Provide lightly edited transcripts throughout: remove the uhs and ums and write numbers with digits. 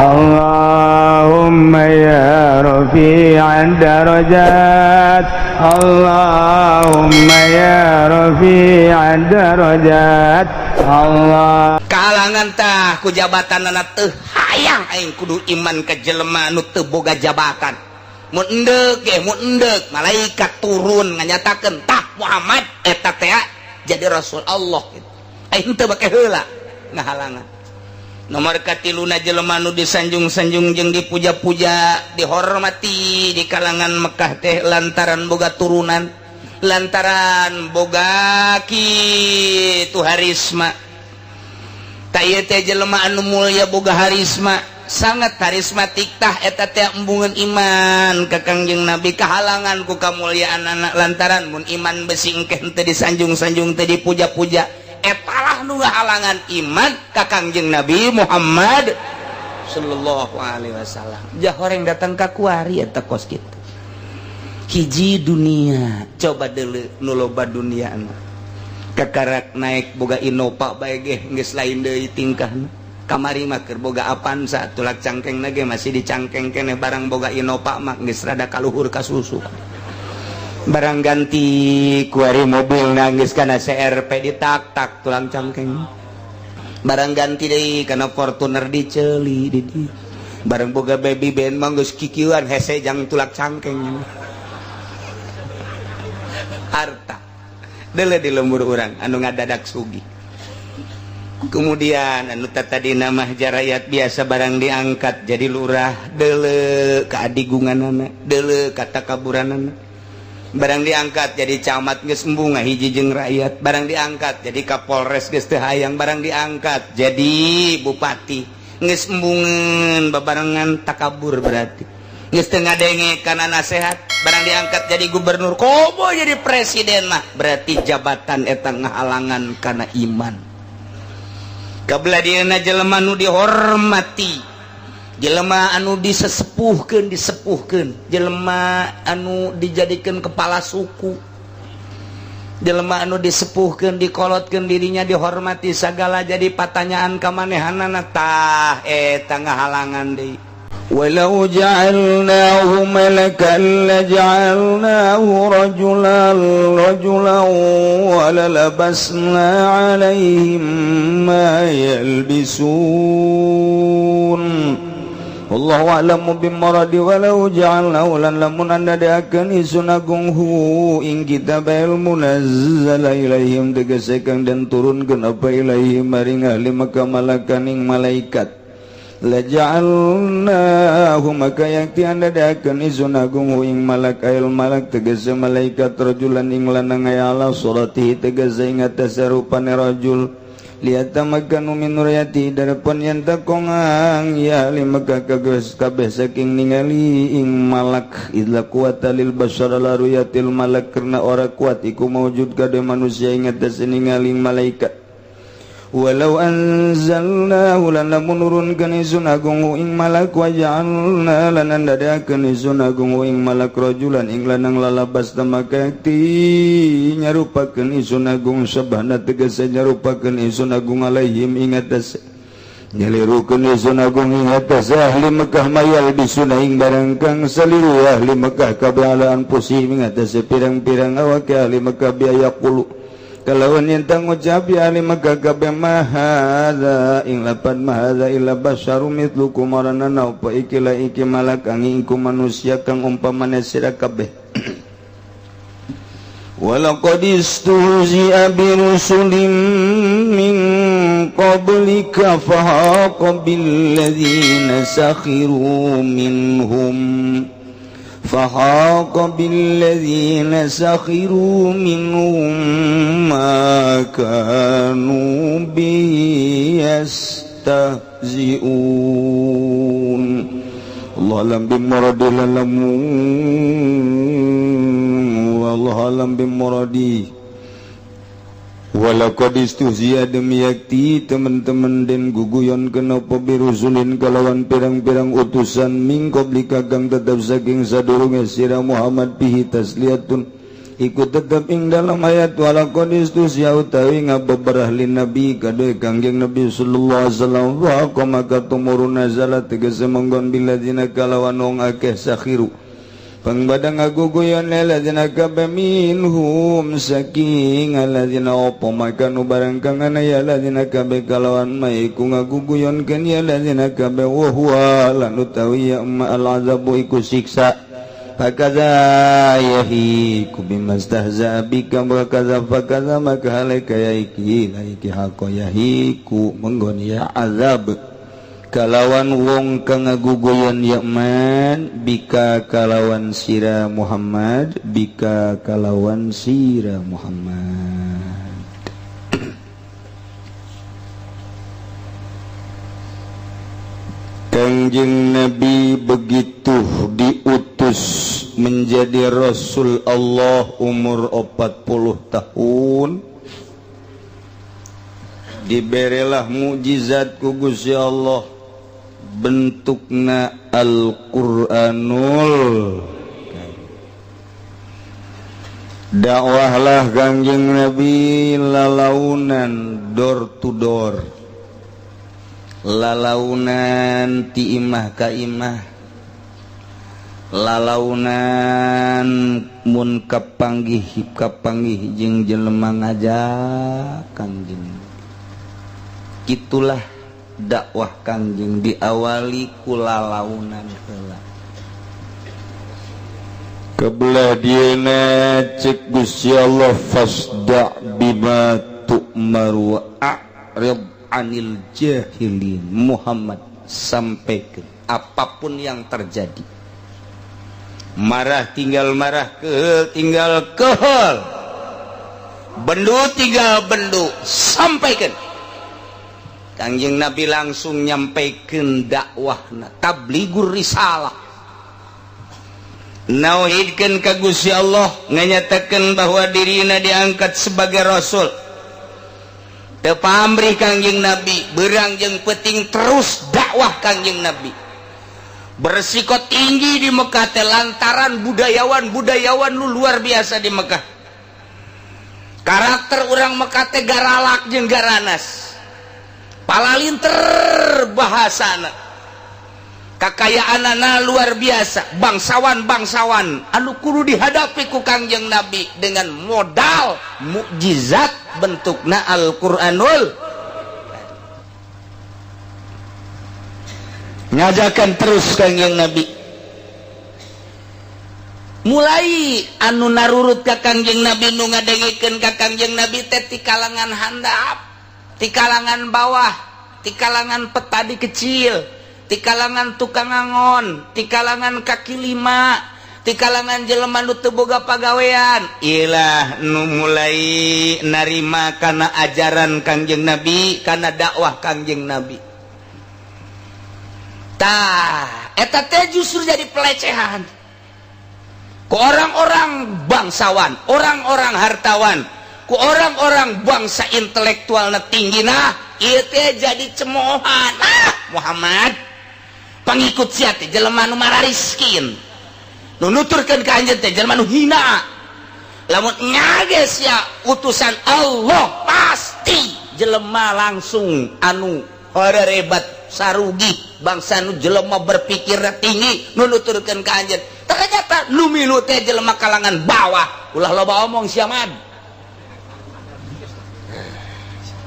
اللهم يا رفيع الدرجات، اللهم يا رفيع الدرجات، الله. Kahalangan tah ku jabatan anak teu hayang. Aing kudu iman ke jelema nu teu boga jabatan. Mun endek ge, mun endek malaikat turun nganyatakeun tah Muhammad eta teh jadi Rasul Allah gitu. Aing teu bake heula ngahalangan. Nomor katiluna, jelema nu disanjung-sanjung jeung dipuja-puja, dihormati di kalangan Mekah teh lantaran boga turunan, lantaran boga kitu harisma. Tah, ieu teh jelema anu mulia, boga harisma, sangat karismatik. Tah, eta teh embungeun iman ka Kangjeng Nabi, kahalangan ku kamuliaan anak lantaran mun iman besi engke teu disanjung-sanjung, teu dipuja-puja. Etalah nu halangan iman ka Kangjeng Nabi Muhammad sallallahu alaihi wasallam. Jahoreng datang ka kuari eta kos kitu. Hiji, dunia. Coba deuleu nu loba dunia kakarak naik boga Innova bae ge geus lain deui tingkahna. Kamari mah keur boga Avanza, tulak cangkeng ge masih dicangkeng keneh. Barang boga Innova mah geus rada kaluhur ka susu. Barang ganti kuari mobil nangis karena CRV, ditak-tak tulang cangkeng. Barang ganti deui kana Fortuner, diceli di di. Barang boga baby band mah geus kikieuan hese jang tulak cangkeng. Harta deuleu di lembur urang anu ngadadak sugih. Kemudian anu tadi nama rakyat biasa, barang diangkat jadi lurah, deuleu keadigunganana, deuleu katakaburanana. Barang diangkat jadi camat, geus embung hiji jeung rakyat. Barang diangkat jadi Kapolres, geus teu hayang. Barang diangkat jadi bupati, geus embungeun babarengan takabur, berarti geus teu ngadenge kana nasehat. Barang diangkat jadi gubernur, komo jadi presiden mah, berarti jabatan eta ngahalangan kana iman. Kabelah dieuna jelema nu dihormati, jelema anu disesepuhkeun, disepuhkeun, jelema anu dijadikan kepala suku, jelema anu disepuhkeun, dikolotkeun dirinya, dihormati segala, jadi pertanyaan kamanehanana. Tah, eta ngahalangan deui. ولو جعلناه ملكا لجعلناه رجلا رجلا وللبسنا عليهم ما يلبسون. والله أعلم بمراده. ولو جعلناه lan lamun andadakeun isun agung hu ing kitab المنزل إليهم tegese kang den turunkeun apa إليهم maring ahli Mekah ملكا ing malaikat, لجعلناه maka yakti andadakeun isun agung hu ing malak أي الملك tegese malaikat رجلا ing lanang ay على صورته tegese ing atase rupane rajul ليتمكنوا من رؤيته darapon yen takongang ya ahli Mekah kabeh saking ningali ing malak. إذ لا قوة للبشر على رؤية الملك karena ora kuat iku maujud kade manusia ing atase ningali ing malaikat. ولو أنزلناه lan lamun nurunkeun isun agung ing malak وجعلنا lan ndadakeun isun agung ing malak رجلا ing lanang للبسنا maka yakti nyarupakeun isun agung sabana tegese nyarupakeun isun agung عليهم ing atase nyalirukeun isun agung ing atase ahli Mekah ما يلبسون ing barang kang saliru ahli Mekah kabeh على أنفسهم ing atase pirang-pirang awake ahli Mekah بأن يقولوا kalawan yen ngucap ya ahli Mekah kabeh ما هذا ing lapan ما هذا إلا بشر مثلكم marana apa ikilah iki malak kang iku manusia kang umpamane sira kabeh. ولقد استهزئ برسل من قبلك فحاق بالذين سخروا منهم فحاق بالذين سخروا منهم ما كانوا به يستهزئون. الله أعلم بمراده. والله أعلم بمراده. ولقد استهزئ demi yakti temen-temen den guguyon kenapa برسل kalawan pirang-pirang utusan من قبلك kang tetap saking sadurunge sira Muhammad. فيه تسلية. Iku tetep ing dalam ayat walaqad istuhzi'a utawi ngabeberah lin nabi kadue Kangjeng Nabi sallallahu alaihi wasallam wa maka tumurun nazala tegese menggon biladzina kalawan wong akeh sakhiru pangbadang ngaguguyon ladzina kabe minhum saking alladzina opo maka nu barang kang ana ya ladzina kabe kalawan ma iku ngaguguyon kan ya ladzina kabe wa huwa lan utawi ya al azabu iku siksa. Fakaza yahiku bimastahza bika wa kaza fakaza maka halaka ya iki laiki haqo yahiku menggon ya azab kalawan wong kang ngaguguyon ya man bika kalawan sira Muhammad bika kalawan sira Muhammad. Kangjeng Nabi begitu diutus menjadi Rasul Allah umur 40 tahun, diberelah mukjizat ku Gusti Allah bentukna Al-Qur'anul. Dakwahlah Kangjeng Nabi lalaunan door to door, lalaunan ti imah ka imah, lalaunan mun kapanggih kapanggih jeung jelema ngajak Kangjeng. Itulah dakwah Kangjeng diawali ku lalaunan heula. Kebelah dieuna cek Gusti Allah fasda bima tu'maru wa a'rid anil jahilin. Muhammad, sampaikan apapun yang terjadi, marah tinggal marah, kehel tinggal kehel, bendu tinggal bendu, sampaikan. Kangjeng Nabi langsung nyampaikan dakwahna, tabligur risalah, nauhidkeun ka Gusti Allah, nganyatakeun bahwa dirina diangkat sebagai rasul. Teu pamrih Kangjeng Nabi berang jeung peuting terus dakwah Kangjeng Nabi. Beresiko tinggi di Mekah teh lantaran budayawan-budayawan lu luar biasa di Mekah. Karakter urang Mekah teh garalak jeung garanas. Palalinter bahasana. Kakayaanana luar biasa, bangsawan-bangsawan anu kudu dihadapi ku Kangjeng Nabi dengan modal mukjizat bentukna Al-Qur'anul. Ngajakan terus Kangjeng Nabi. Mulai anu narurut ka Kangjeng Nabi, nu ngadengekeun ka Kangjeng Nabi teh ti kalangan handap, ti kalangan bawah, ti kalangan petani kecil, ti kalangan tukang angon, ti kalangan kaki lima, ti kalangan jelema nu teu boga pagawean. Ilah nu mulai narima kana ajaran Kangjeng Nabi, kana dakwah Kangjeng Nabi. Tah, eta teh justru jadi pelecehan ku orang-orang bangsawan, orang-orang hartawan, ku orang-orang bangsa intelektualna tinggi. Nah, ieu teh jadi cemoohan. Ah, Muhammad pangikut sia teh jelema nu marariskin, nu nuturkeun ka anjeun teh jelema nu hina. Lamun nyages sia utusan Allah pasti jelema langsung anu horerebat sarugi bangsa nu jelema berpikir tinggi nu nuturkeun ka anjeun. Ternyata nu milu teh jelema kalangan bawah. Ulah loba omong sia mad.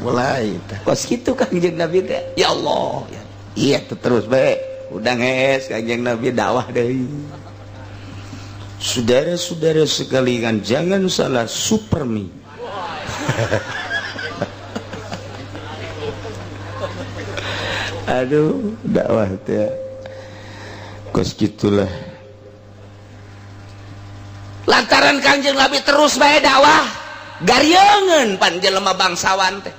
Mulai teh kos kitu Kangjeng Nabi teh. Ya Allah, ya. Iya terus bae udah ngees Kangjeng Nabi dakwah deui. Saudara-saudara sekalian, jangan salah supermi. Aduh, dakwah teh kos gitulah. Lantaran Kangjeng Nabi terus bae dakwah, garieungeun pan jelema bangsawan teh,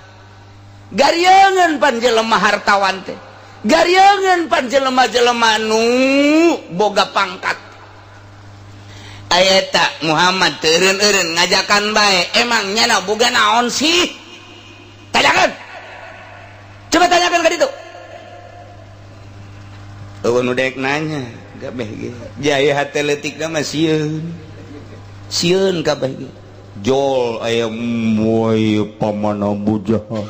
garieungeun pan jelema hartawan teh, garieungeun pan jelema-jelema nu boga pangkat. Ayeta Muhammad teureun-eureun ngajakan bae, emang nyana boga naon sih? Tanyakan. Coba tanyakan ka ditu. Eueun nu daek nanya, gabeh ge. Jaya hate leutikna mah sieun. Sieun kabeh ge. Jol aya moy paman Abu Jahal.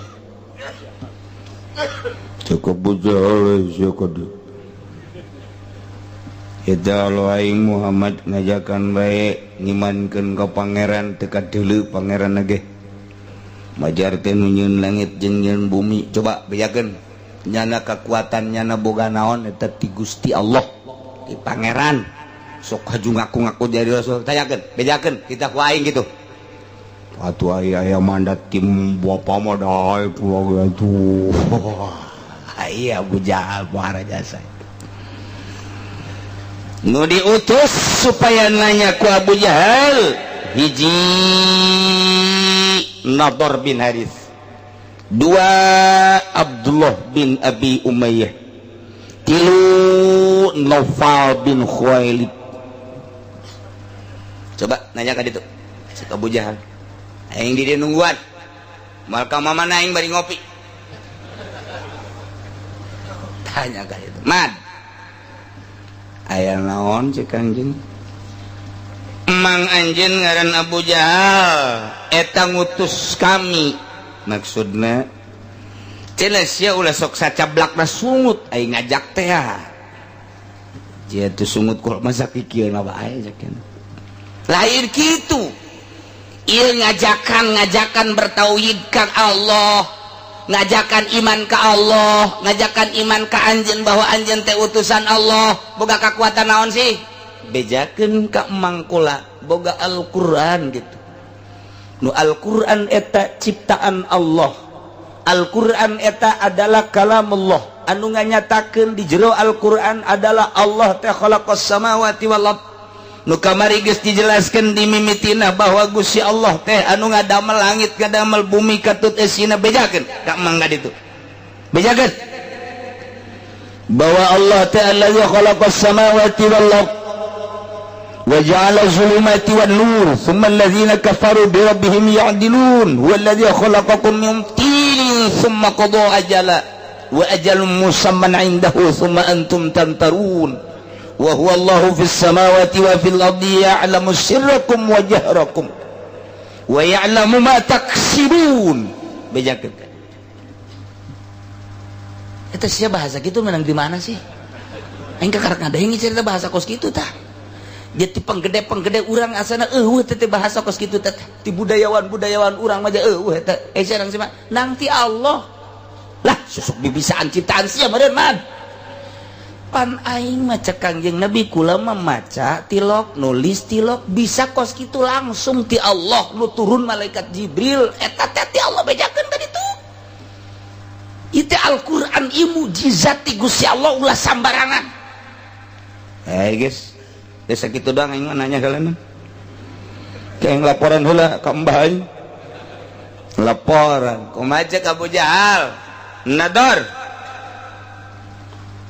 Cek Abu Jahal sia kade. Eta lo aing Muhammad ngajakan bae ngimankeun ka pangeran teu kadeuleu pangeran ge. Majar teh nu nyieun langit jeung nyieun bumi. Coba bejakeun nyana kekuatan nyana boga naon eta ti Gusti Allah ti pangeran. Sok haju ngaku-ngaku jadi rasul tanyakeun bejakeun kita ku aing gitu. Atuh aya aya mandat tim bapa mah dae kula ge atuh. Iya Abu Jahal muara jasa. Nu diutus supaya nanya ku Abu Jahal hiji Nador bin Harith, dua Abdullah bin Abi Umayyah, tilu Naufal bin Khuwailid. Coba nanya ka ditu si Abu Jahal, aing di dieu nungguan moal ka mamana aing bari ngopi. Tanya ka ditu, "Mad, aya naon cek anjeun?" Emang anjeun ngaran Abu Jahal eta ngutus kami. Maksudna cenah sia ulah sok sacablakna sungut aing ngajak teh. Jia tuh sungut kok masa kikieu na bae cek. Lain kitu. Ieu ngajakan bertauhid ka Allah, ngajakan iman ka Allah, ngajakan iman ka anjeun bahwa anjeun teh utusan Allah. Boga kekuatan naon sih? Bejakeun ka emang kula boga Al-Qur'an gitu. Nu Al-Qur'an eta ciptaan Allah. Al-Qur'an eta adalah kalamullah. Anu nganyatakeun di jero Al-Qur'an adalah Allah teh khalaqas samawati wal ard. Nu kamari geus dijelaskeun di mimitina bahwa Gusti Allah teh anu ngadamel langit ngadamel bumi katut esina. Bejakeun ka emang ka ditu. Bejakeun Bahwa Allah teh allazi khalaqas samawati wal ard wa ja'ala zulumati wan nur thumma allazina kafaru bi rabbihim ya'dilun huwa allazi khalaqakum min tinin thumma qada ajala wa ajalun musamman 'indahu thumma antum tamtarun wa huwa Allahu fis samawati wa fil ardi ya'lamu sirrakum wa jahrakum wa ya'lamu ma taksibun. Bejakeun. Eta sia bahasa gitu menang di mana sih? Aing kakarek ngadenge cerita bahasa kos kitu tah. Jadi penggede-penggede urang asana eueuh teh bahasa kos kitu teh. Ti budayawan-budayawan urang mah eueuh eta. Eh sareng sih mah nang ti Allah. Lah susuk bibisaan ciptaan sia meureun man. Pan aing maca Kangjeng Nabi kula mah maca tilok nulis tilok bisa kos kitu langsung ti Allah nu turun malaikat Jibril eta teh ti Allah. Bejakeun tadi tuh. Itu Al-Qur'an ieu mukjizat ti Gusti Allah ulah sambarangan. Eh guys, geus sakitu doang aing mah nanya kalian. Kayak laporan heula ka Mbah aing. Laporan kumaha cek Abu Jahal? Nador.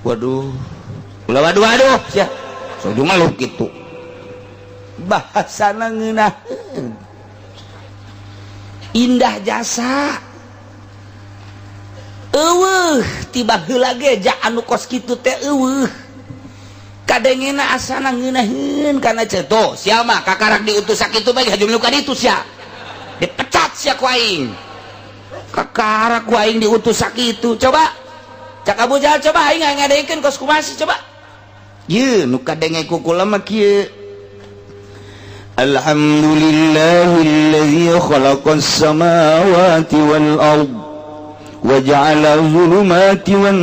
Waduh, ulah waduh waduh sia. So ngeluh kitu. Bahasana ngeunaheun. Indah jasa. Eueuh tiba heula ge ja anu kos kitu teh eueuh. Kadengena asana ngeunaheun kana ceto. Sia mah kakarak diutus sakitu bae haju milu ka ditu sia. Dipecat sia ku aing. Kakarak ku aing diutus sakitu. Coba cak Abu Jahal coba aing ngadengkeun kos kumaha sih coba. Ye nu kadenge ku kula mah kieu. Alhamdulillahilladzi khalaqas samawati wal ard wa ja'ala zulumati wan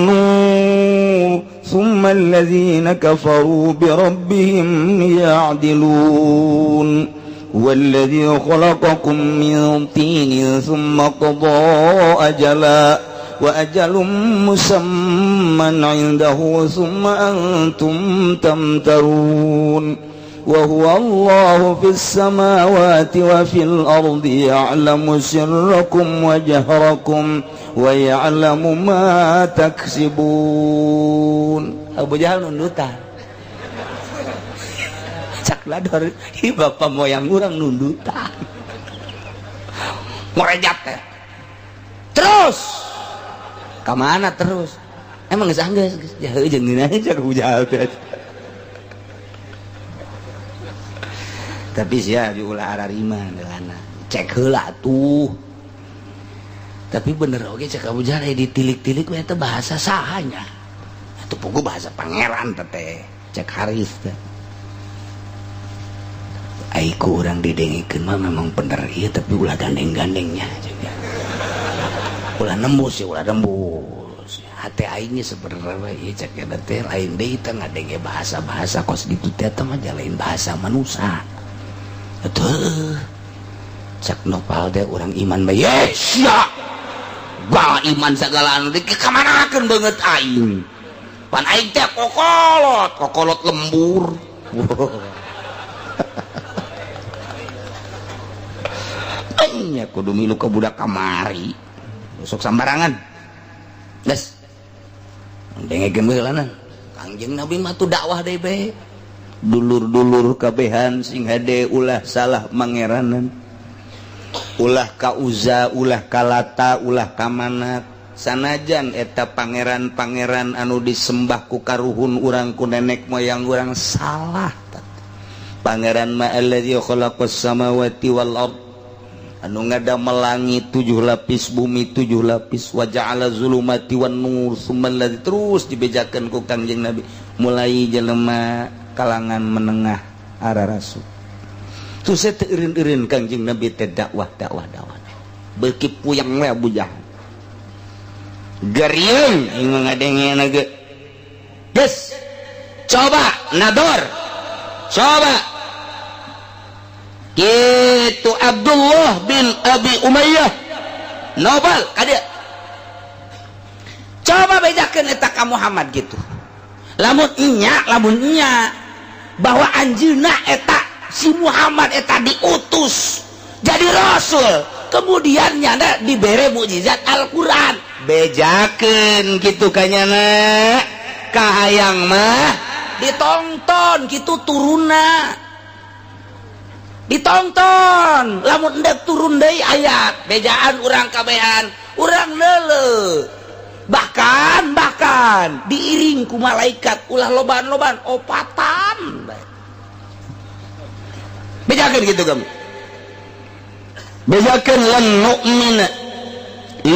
nur thumma alladzina kafaru bi rabbihim ya'dilun. Huwallazi khalaqakum min tinin thumma qada ajala wa ajalun musamman 'indahu thumma antum tamtarun. Wa huwa Allahu fis samawati wa fil ardi ya'lamu sirrakum wa jahrakum wa ya'lamu ma taksibun. Abu Jahal nundutan. Cak lador, ih bapak moyang urang nundutan. Ngorejat teh. Terus ka mana terus? Emang geus anggeus, geus jauh jeung ngeunah cak Abu Jahal teh. Tapi sia ulah ararima delana. Cek heula tuh. Tapi bener oge cek Abu Jahal ditilik-tilik we eta bahasa sahanya. Atuh pugu bahasa pangeran teh cek Haris teh. Aiku urang didengikeun mah memang bener ieu tapi ulah gandeng-gandengnya juga. Ulah nembus ya, ulah nembus. Hati aingnya sebenarnya ieu cek eta teh lain deui teh ngadenge bahasa-bahasa kos kitu teh teh mah lain bahasa manusia. Atuh cek Nopal teh urang iman bae. Yes, ya. Bah iman segala anu dikamanakeun beungeut aing. Pan aing teh kokolot, kokolot lembur. Aingnya kudu milu ka budak kamari. Sok sambarangan. Geus. Dengekeun heulanan. Kangjeng Nabi mah tuh dakwah deui bae. Dulur-dulur kabehan sing hade ulah salah mangeranan. Ulah ka Uza, ulah ka Lata, ulah ka Manat. Sanajan eta pangeran-pangeran anu disembah ku karuhun urang ku nenek moyang urang salah. Pangeran ma allazi khalaqas samawati wal ard. Anu ngadamel langit 7 lapis, bumi 7 lapis, wa ja'ala zulumati wan nur summa allazi terus dibejakeun ku Kangjeng Nabi mulai jelema kalangan menengah arah rasul. Tuh saya teu eureun-eureun Kangjeng Nabi teh dakwah dakwah dakwah. Beuki puyeng we Abu Jahal. Geriung aing mah ngadengena ge. Geus. Coba nador. Coba. Gitu Abdullah bin Abi Umayyah Nobel kadieu. Coba bejakeun eta ka Muhammad gitu. Lamun nya bahwa anjeunna eta si Muhammad eta diutus jadi rasul, kemudian nyana dibere mukjizat Al-Qur'an. Bejakeun kitu kanyana kahayang mah ditongton kitu turunna. Ditonton lamun endek turun deui ayat bejaan urang kabehan urang leuleuh bahkan diiring ku malaikat ulah loban-loban opatan bejakeun kitu kamu bejakeun lan nu'mina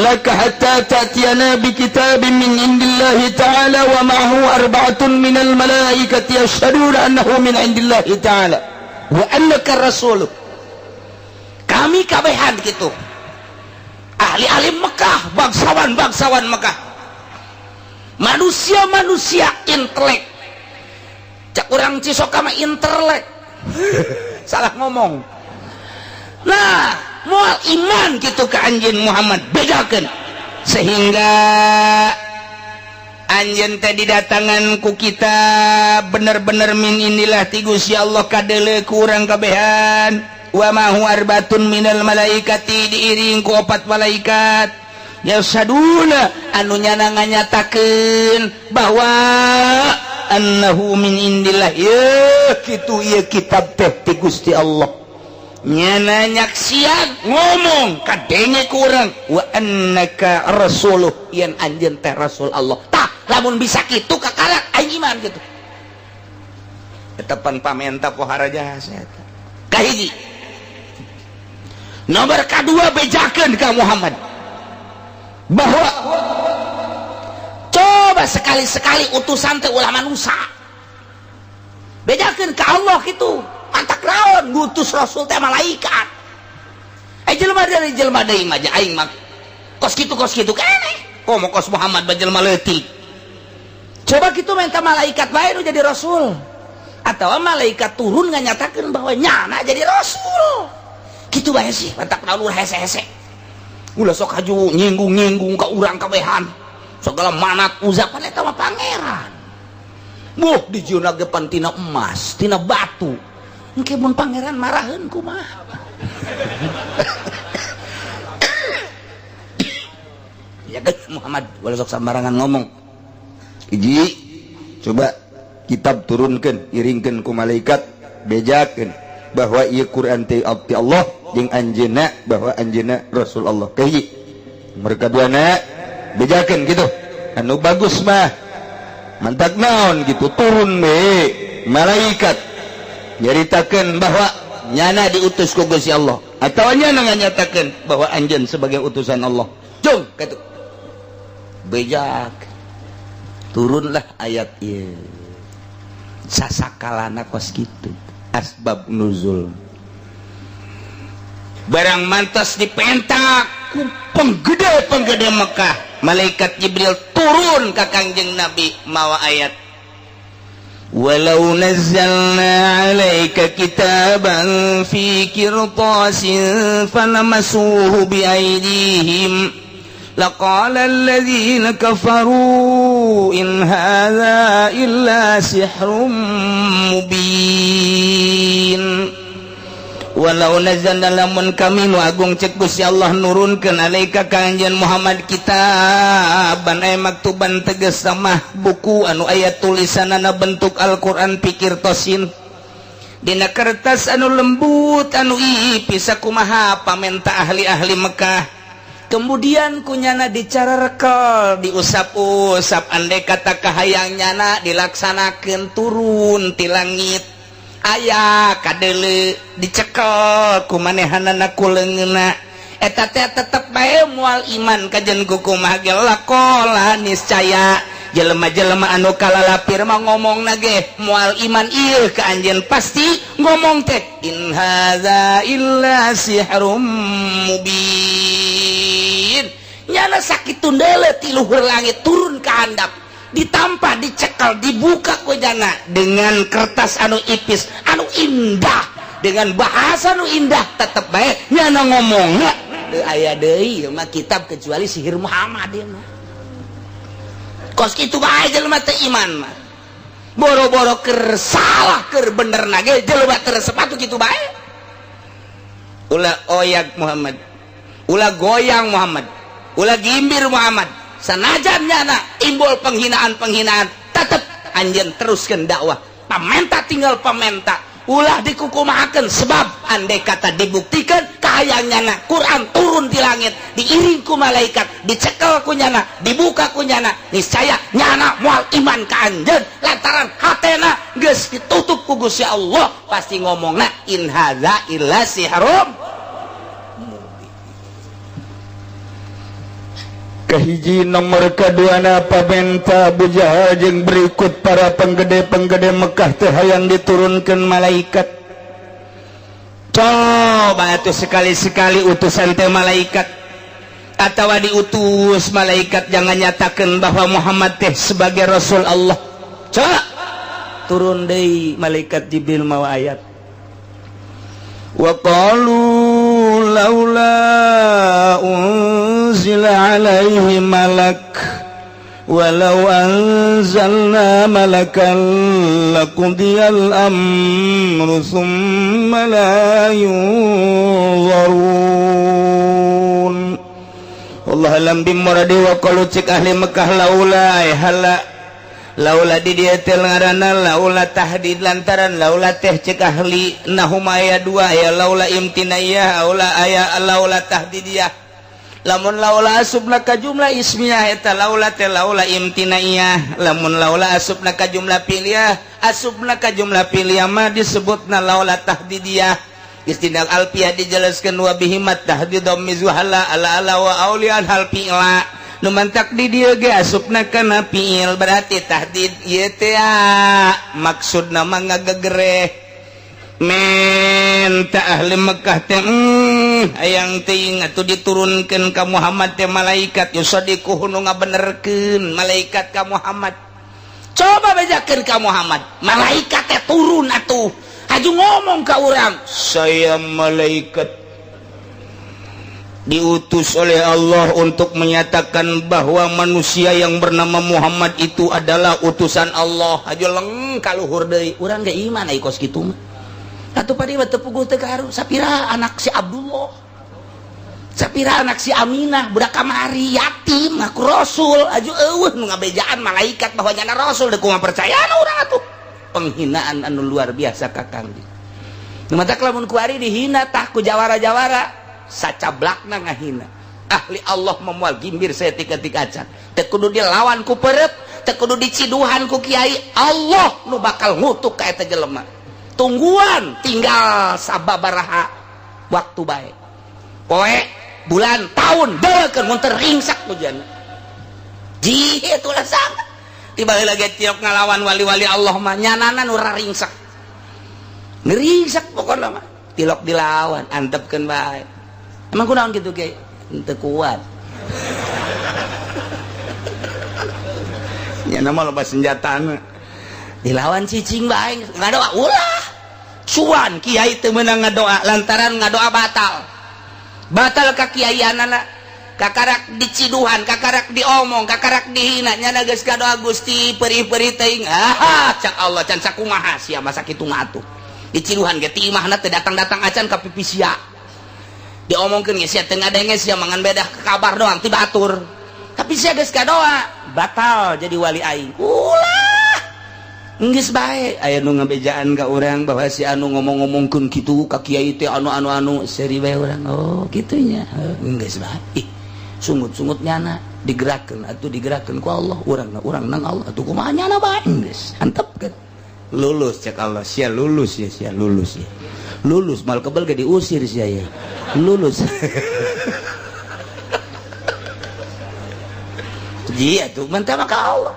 laka hatta ta'tiyana bi kitabin min indillahi ta'ala wa ma'ahu arba'atun minal malaikati yashhaduna annahu min indillahi ta'ala wa annaka rasul. Kami kabehan gitu ahli-ahli Mekah, bangsawan-bangsawan Mekah, manusia-manusia intelek, cak urang Cisoka mah intelek salah ngomong. Nah moal iman gitu ke anjeun Muhammad bedakeun sehingga anjeun teh didatangan ku kita bener-bener min inilah ti Gusti Allah kadeuleu ku urang kabehan wa ma huwa arbatun minal malaikati diiring ku opat malaikat yasaduna anu nyana nganyatakeun bahwa annahu min indillah ye kitu ieu kitab teh ti Gusti Allah nyana nyaksian ngomong kadenge ku urang wa annaka rasuluh yen anjeun teh rasul Allah. Tah lamun bisa kitu kakarak aing iman kitu eta pan pamenta pohara jasa eta kahiji. Nomor kadua bejakeun ka Muhammad bahwa coba sekali-sekali utusan teh ulah manusia bejakeun ka Allah kitu mantak naon ngutus rasul teh malaikat jelema dari jelema deui mah aing mah kos kitu keneh komo kos Muhammad ba jelema leutik. Coba kitu minta malaikat bae nu jadi rasul atau malaikat turun nganyatakeun bahwa nyana jadi rasul kitu bae sih mantak naon hese-hese ulah sok haju nyinggung-nyinggung ka urang kabehan segala manat uzak pan eta mah pangeran buh dijieunna ge pan tina emas tina batu engke mun pangeran maraheun kumaha. Ya kan Muhammad ulah sok sambarangan ngomong. Hiji coba kitab turunkeun iringkeun ku malaikat bejakeun bahwa ieu Quran teh abdi Allah jeung anjeunna bahwa anjeunna Rasul Allah. Kahiji mereka duana bejakeun gitu anu bagus mah mantak naon gitu turun we malaikat nyaritakeun bahwa Nyana diutus ku Gusti Allah atau nyana nganyatakeun bahwa anjeun sebagai utusan Allah. Jung katu. Bejak. Turunlah ayat ieu. Sasakalana kos kitu. Asbab nuzul. Barang mantas dipentak ku penggede-penggede Mekah, malaikat Jibril turun ka Kangjeng Nabi mawa ayat. Walau nazzalna 'alaika kitaban fi qirtasin falamasuhu biaydihim laqala alladzina kafaru in hadza illa sihrum mubin. Walau nazzalna lamun kami nu agung cek Gusti Allah nurunkeun alaika ka anjeun Muhammad kitaban ay maktuban tegas sama buku anu aya tulisanana bentuk Al-Qur'an pikir tosin dina kertas anu lembut anu ipis sakumaha pamenta ahli-ahli Mekah. Kemudian kunyana dicara rekel diusap-usap andai kata kahayang nyana dilaksanakeun turun ti langit aya kadele dicekel ku manehanana ku leungeunna eta teh tetep bae moal iman kajen kukumaha ge lakola niscaya jelema-jelema anu kalalapir mah ngomongna ge moal iman ieu ka anjeun pasti ngomong teh in hadza illa sihrum mubin. Nyana sakitu deuleu ti luhur langit turun ka handap ditampa dicekal dibuka ku jana dengan kertas anu ipis anu indah dengan bahasa anu indah tetep bae nyana ngomongna teu aya deui ieu mah kitab kecuali sihir Muhammad ieu mah. Kos kitu bae jelema teu iman mah boro-boro keur salah keur bener na ge jelema teu resep atuh kitu bae. Ulah oyak Muhammad, ulah goyang Muhammad, ulah gimbir Muhammad, sanajan nyana timbul penghinaan-penghinaan tetep anjeun teruskeun dakwah. Pamenta tinggal pamenta, ulah dikukumahakeun sebab andai kata dibuktikan kahayang nyana Quran turun di langit diiring ku malaikat dicekel ku nyana dibuka ku nyana niscaya nyana moal iman ka anjeun lantaran hatena geus ditutup ku Gusti Allah pasti ngomongna in hadza illa sihrum. Kahiji nomor kaduana pamenta Abu Jahal jeung berikut para penggede-penggede Mekah teh hayang diturunkeun malaikat. Coba atuh sekali-sekali utusan teh malaikat atawa diutus malaikat jangan nyatakeun bahwa Muhammad teh sebagai Rasul Allah. Coba turun deui malaikat Jibril mawa ayat. Wa qalu laula unzila alaihi malak walau anzalna malakan laqudiyal amru thumma la yunzarun. Allah alam bimuradi wa qalu cik ahli Mekah laula hala laula di dieu teh ngaranna laula tahdid lantaran laula teh cek ahli nahuma aya dua aya laula imtinaiyah laula aya laula tahdidiyah. Lamun laula asupna ka jumlah ismiyah eta laula teh laula imtinaiyah, lamun laula asupna ka jumlah piliyah asupna ka jumlah piliyah mah disebutna laula tahdidiyah. Istinal alfiyah dijelaskeun wa bihimat tahdid mizuhala ala ala wa aulian hal fi'la nu mantak di dieu ge asupna kana fi'il berarti tahdid ieu teh maksudna mah ngagegereh menta ahli Mekah teh hayang teuing atuh diturunkeun ka Muhammad teh malaikat yusadiquhu nu ngabenerkeun malaikat ka Muhammad. Coba bejakeun ka Muhammad malaikat teh turun atuh haju ngomong ka urang saya malaikat diutus oleh Allah untuk menyatakan bahwa manusia yang bernama Muhammad itu adalah utusan Allah. Haju leng kaluhur deui urang ge iman ai kos kitu mah. Atuh padi mah teu puguh teu kaharu sapira anak si Abdullah, sapira anak si Aminah budak kamari yatim ngaku rasul aju eueuh nu ngabejaan malaikat bahwa nyana rasul deui kumaha percayaan urang atuh. Penghinaan anu luar biasa ka Kang. Nu matak lamun kuari dihina tah ku jawara-jawara sacablakna ngahina. Ahli Allah memual gimbir saeutik-eutik acan. Teu kudu dilawan ku perep, teu kudu diciduhan ku kiai, Allah nu bakal ngutuk ka eta jelema. Tungguan tinggal sababaraha waktu bae. Poe, bulan, tahun, deukeun mun teu ringsak hujan. Ji itulah sama. Tiba lagi tiap ngalawan wali-wali Allah mah nyananan ora ringsak. Ngeringsak pokokna mah. Tilok dilawan, antepkeun bae. Emang kunaon kitu ge? Henteu kuat. Nyana mah loba senjatana. Dilawan cicing bae, ngadoa ulah. Cuan kiai teu meunang ngadoa lantaran ngadoa batal. Batal ka kiaianana. Kakarak diciduhan, kakarak diomong, kakarak dihina, nyana geus kadoa Gusti perih-perih teuing. Ah, cak Allah can sakumaha sia masa kitu mah atuh. Diciduhan ge ti imahna teu datang-datang acan ka pipi sia. Diomongkeun ge sia teu ngadenge sia mangan bedah kabar doang ti batur. Tapi sia geus kadoa, batal jadi wali aing. Ulah. Geus bae aya nu ngabejaan ka urang bahwa si anu ngomong-ngomongkeun kitu ka kiai teh anu-anu-anu seuri bae urang. Oh, kitu nya. Geus bae. Ih, sungut-sungut nyana digerakkeun atuh digerakkeun ku Allah, urang urang nang Allah atuh kumaha nyana bae geus antepkeun. Lulus cek Allah, sia lulus ya, sia lulus ya. Lulus mal kebel ge diusir sia ya. Lulus. Ji atuh mantap ka Allah.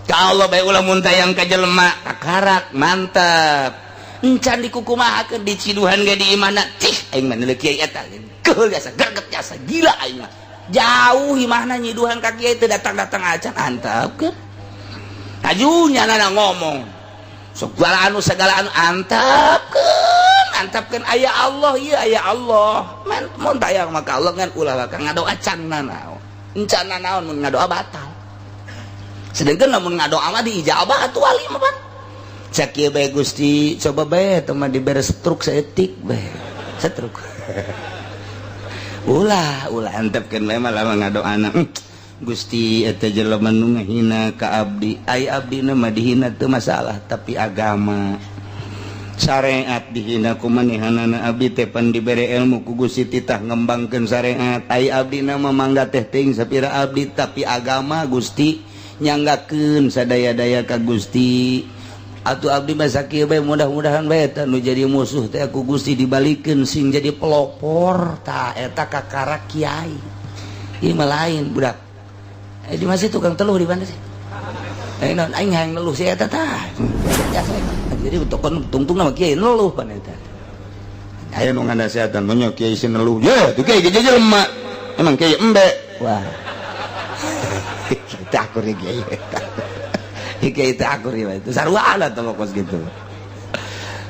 Ka Allah bae ulah mun tayang ka jelema kakarak mantap. Encan dikukumahakeun diciduhan ge di imahna. Cih aing mah neuleuh kiai eta. Keul jasa greget jasa gila aing mah. Jauh imahna nyiduhan ka kiai teu datang-datang acan antepkeun. Aju nyana ngomong. Segala anu antepkeun, antepkeun aya Allah ieu aya Allah. Mun tayang mah ka Allah ngan ulah ka ngadoa can nanaon. Encan nanaon mun ngadoa batal. Sedangkan lamun ngadoa mah diijabah atuh wali mah pan. Cak ieu bae Gusti, coba bae teh mah dibere stroke saeutik bae. Stroke. Ulah, ulah antepkeun bae mah lamun ngadoana. Gusti eta jelema nu ngahina ka abdi, ai abdina mah dihina teu masalah, tapi agama syariat dihina ku manehanana abdi teh pan dibere ilmu ku Gusti titah ngembangkeun syariat, ai abdina mah mangga teh teuing sapira abdi, tapi agama Gusti nyanggakeun sadaya-daya ka Gusti. Atuh abdi mah sakieu bae mudah-mudahan bae eta nu jadi musuh teh ku Gusti dibalikeun sing jadi pelopor tah eta kakara kiai. Ieu mah lain budak. Di masih tukang teluh di mana sih? Non aing hayang neluh si eta tah. Jadi tokon tungtung nama kiai neluh pan eta. Aya nu nganasehatan nya kiai si neluh. Ye, tuh kiai ge jelema. Emang kiai embe. Wah. Kita akur kiai eta. Kiai teh akur ieu itu sarua lah teh kos gitu.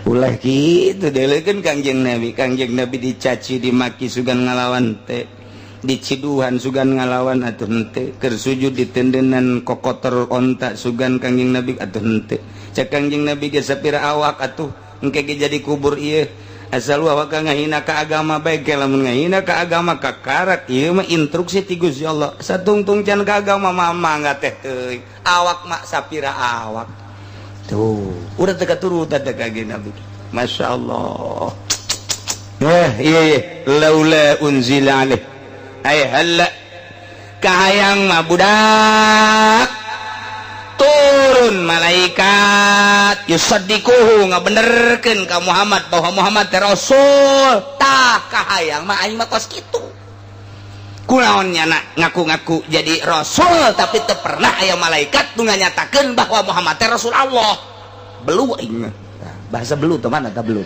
Ulah kitu deulekeun Kangjeng Nabi. Kangjeng Nabi dicaci dimaki sugan ngalawan teh. Diciduhan sugan ngalawan atuh henteu, keur sujud ditendenan kokotor onta sugan Kangjeng Nabi atuh henteu. Cek Kangjeng Nabi ge sapira awak atuh engke ge jadi kubur ieu. Asal awak ngahina ka agama bae ge lamun ngahina ka agama kakarak ieu mah instruksi ti Gusti Allah. Satungtung can ka agama mah mangga teh teuing. Awak mah sapira awak. Tuh, udah teu katurutan teh Kangjeng Nabi. Masyaallah. Iya laula unzila alaih. Ay halla kahayang mah budak turun malaikat yusaddiquhu ngabenerkeun ka Muhammad bahwa Muhammad teh rasul. Tah kahayang mah aing mah kos kitu. Kunaon nyana ngaku-ngaku jadi rasul tapi teu pernah aya malaikat nu nganyatakeun bahwa Muhammad teh rasul Allah. Belu aing mah. Bahasa belu teh mana tah belu.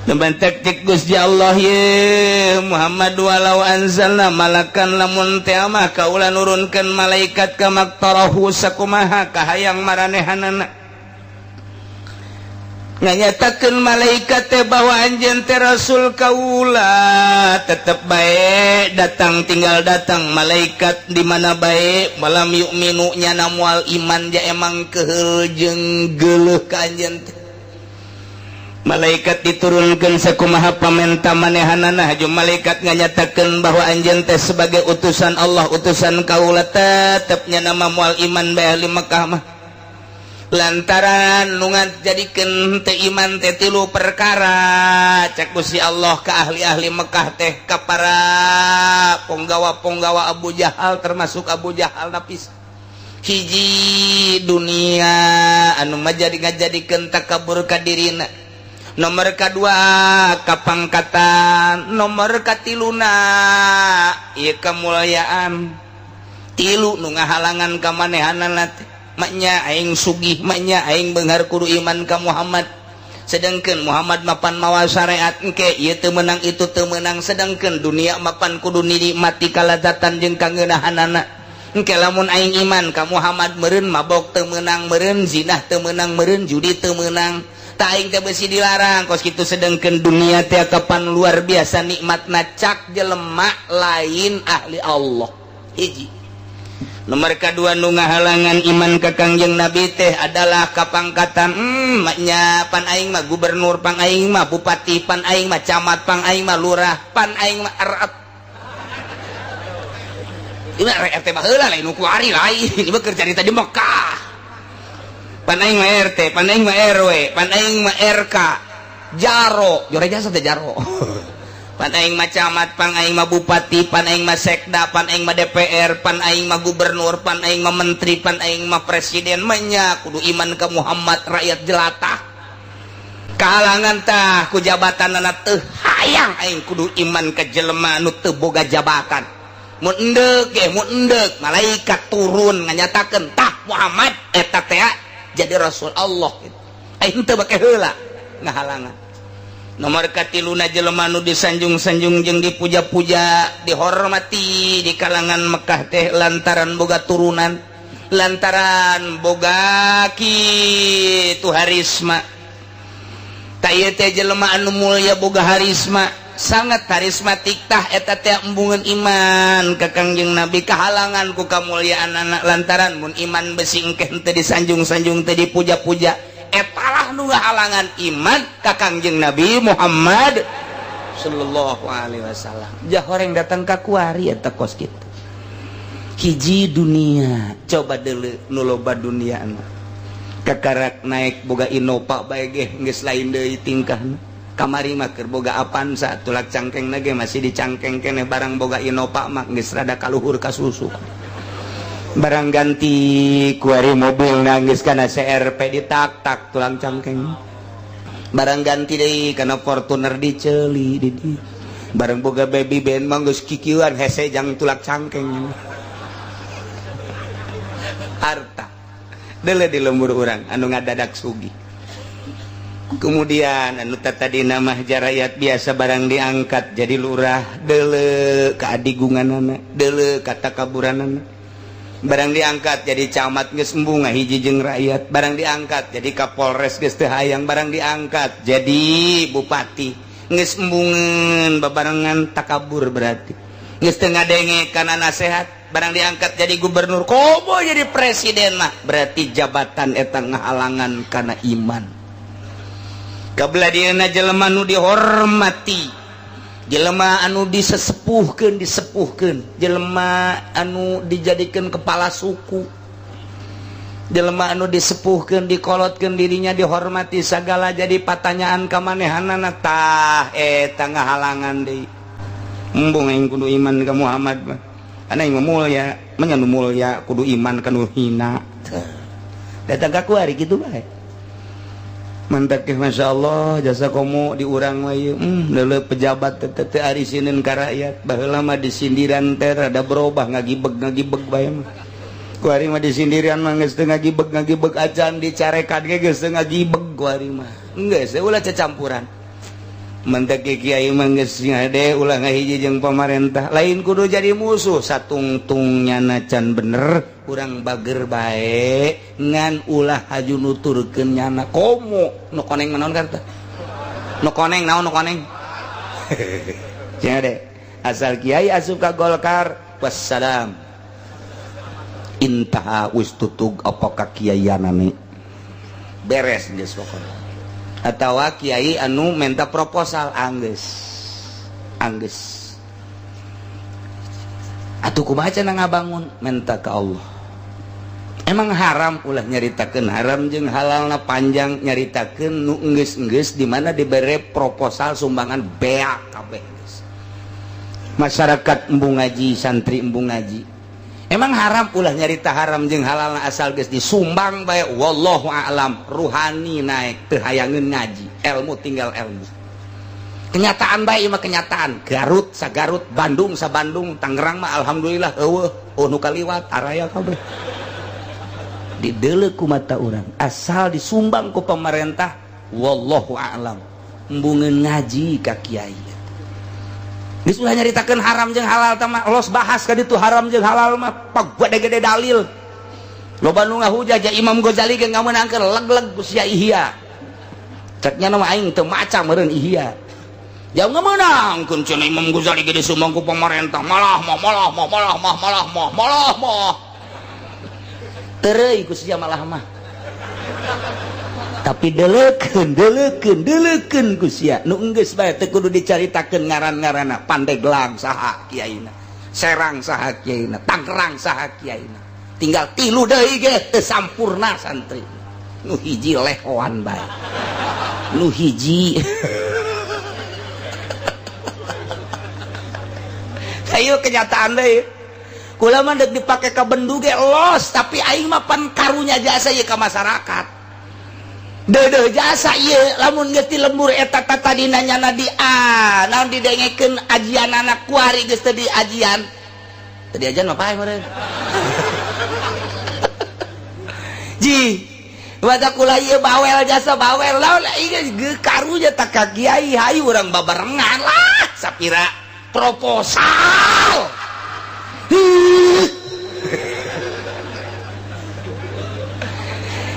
Teman cek Gusti Allah ye Muhammad walau anzalna malakan lamun teh mah kaula nurunkeun malaikat ka maktarahu sakumaha kahayang maranehanana nganyatakeun malaikat teh bahwa anjeun teh rasul kaula tetep bae datang tinggal datang malaikat di mana bae malam yu'minu nyana moal iman ja emang keheul jeung geuleuh ka anjeun teh. Malaikat diturunkan sakumaha pamenta manehanana haju malaikat nganyatakeun bahwa anjeun teh sebagai utusan Allah utusan kaula tetep nya nama moal iman bae ahli Mekah mah lantaran nu ngajadikeun teu iman teh tilu perkara cek Gusti Allah ka ahli-ahli Mekah teh ka para ponggawa-ponggawa Abu Jahal termasuk Abu Jahal napis. Hiji dunia anu majadi ngajadikeun takabur ka dirina, nomor kedua kapangkatan, nomor katiluna ieu kemuliaan. Tilu nu ngahalangan ka manehanana teh. Maknya aing sugih, maknya aing beunghar, kudu iman ka Muhammad. Sedangkan Muhammad mapan mawa syariat, engke ieu teu meunang, itu teu meunang. Sedangkan dunia mapan kudu nikmati kalazatan jeung kangeunahanana. Engke lamun aing iman ka Muhammad, meureun mabok teu meunang, meureun zinah teu meunang, meureun judi teu meunang. Tak aing teh besi dilarang kos kitu. Sedangkan dunia teh kapan luar biasa nikmatna cak jelema lain ahli Allah. Hiji. Nomor kedua nu ngahalangan iman ka Kangjeng Nabi teh adalah kapangkatan. Maknya pan aing mah gubernur, pang aing mah bupati, pan aing mah camat, pang aing mah lurah, pan aing mah RT. Ini RT baheula, lain nu kuari, lain. Ini mah keur carita di Mekah. Pan aing mah RT, pan aing mah RW, pan aing mah RK, jaro, jore jasa teh jaro. Pan aing mah camat, pan aing mah bupati, pan aing mah sekda, pan aing mah DPR, pan aing mah gubernur, pan aing mah menteri, pan aing mah presiden. Manya kudu iman ke Muhammad, rakyat jelata. Kahalangan tah ku jabatan anak. Teu hayang aing kudu iman ke jelema anu teu boga jabatan. Mun endek ge, mun endek malaikat turun nganyatakeun, tah Muhammad eta teh jadi rasul Allah gitu. Aing teu bake heula ngahalangan. Nomor katiluna, jelema nu disanjung-sanjung jeung dipuja-puja, dihormati di kalangan Mekah teh lantaran boga turunan, lantaran boga kitu harisma. Tak ieu teh jelema anu mulia, boga harisma, sangat karismatik. Tah, eta teh embungeun iman ka Kangjeng Nabi, kahalangan ku kamuliaan anak, lantaran mun iman besi engke teu disanjung-sanjung, teu dipuja-puja. Etalah nu halangan iman ka Kangjeng Nabi Muhammad sallallahu alaihi wasallam. Jah horeng datang ka kuari eta kos kitu. Hiji dunia. Coba deuleu nu loba dunia kakarak naik boga Innova bae ge geus lain deui tingkahna. Kamari mah keur boga Avanza, tulak cangkeng ge masih dicangkeng keneh. Barang boga Innova mah geus rada kaluhur ka susu. Barang ganti kuari mobil nangis karena CRV, ditak-tak tulang cangkeng. Barang ganti deui kana Fortuner, diceli di di. Barang boga baby band mah geus kikieuan hese jang tulak cangkeng. Harta deuleu di lembur urang anu ngadadak sugih. Kemudian anu tadi nama rakyat biasa, barang diangkat jadi lurah, deuleu keadigunganana, deuleu katakaburanana. Barang diangkat jadi camat, geus embung ngahiji jeung rakyat. Barang diangkat jadi Kapolres, geus teu hayang. Barang diangkat jadi bupati, geus embungeun babarengan takabur, berarti geus teu ngadenge kana nasehat. Barang diangkat jadi gubernur, komo jadi presiden mah, berarti jabatan eta ngahalangan kana iman. Kabelah dieuna jelema nu dihormati, jelema anu disesepuhkeun, disepuhkeun, jelema anu dijadikan kepala suku, jelema anu disepuhkeun, dikolotkeun dirinya, dihormati segala, jadi pertanyaan ka manehanana. Tah, eta ngahalangan deui. Embung aing kudu iman ka Muhammad mah, ana aing mah mulia, manya nu mulia kudu iman ka nu hina. Datang ka kuari kitu bae. Mantap ke, Masya Allah, jasa komo diurang mah ieu. Leuleuh pejabat teh teu arisineun ka rakyat. Baheula mah disindiran teh rada berubah, ngagibeg ngagibeg bae mah. Kuari mah disindiran mah geus teu ngagibeg ngagibeg acan, dicarekan ge geus teu ngagibeg kuari mah. Geus ulah cecampuran. Mentek kiai mah geus ngade ulah ngahiji jeung pamarentah. Lain kudu jadi musuh, satungtung nyana can bener, urang bager bae, ngan ulah haju nuturkeun nyana. Komo nu koneng mah naon karta? Nu koneng naon, nu koneng? Cenah deh, asal kiai asup ka Golkar, wassalam, intaha, wis tutug apa kakiaianane, beres geus pokona. Atawa kiai anu minta proposal, anggeus anggeus atuh, kumaha cenah ngabangun, minta ke Allah. Emang haram? Ulah nyaritakeun haram jeung halalna panjang, nyaritakeun nu enggeus-enggeus di mana dibere proposal sumbangan beak kabeh geus. Masyarakat embung ngaji, santri embung ngaji. Emang haram ulah nyarita haram jeung halal asal geus disumbang bae wallahu a'lam ruhani naik teu hayangeun ngaji ilmu tinggal ilmu. Kenyataan bae mah kenyataan Garut sa Garut Bandung sa Bandung Tangerang mah alhamdulillah eueuh oh nu kaliwat araya kabeh. Dideuleu ku mata urang asal disumbang ku pemerintah wallahu a'lam embungeun ngaji ka kiai. Geus ulah nyaritakeun haram jeung halal tah mah los bahas ka ditu haram jeung halal mah pagede-gede dalil. Loba nu ngahujah ja Imam Ghazali ge ngameunangkeun leg-leg ku sia Ihya. Cek nya mah aing teu maca meureun Ihya. Jauh ngameunangkeun cenah Imam Ghazali ge disumbang ku pemerintah malah mah malah mah malah mah malah mah malah mah. Tereuy ku sia malah mah. Tapi deleukeun deleukeun deleukeun ku sia nu enggeus bae teu kudu dicaritakeun ngaran-ngaranna Pandeglang saha kiaina Serang saha kiaina Tangerang saha kiaina tinggal tilu deui ge teu sampurna santri nu hiji lehoan bae nu hiji ayo kenyataan deui kula mah deuk dipake ka bendu ge los tapi aing mah pan karunya jasa ieu ka masyarakat. Dedeh jasa ieu lamun geus ti lembur eta tadina nyana di a naon didengekeun ajian anak kuari geus teu diajian teu diajian mah pae meureun ji wadah kula ieu bawel jasa bawel laun ieu geus karunya tak ka kiai hayu urang babarengan lah sapira proposal.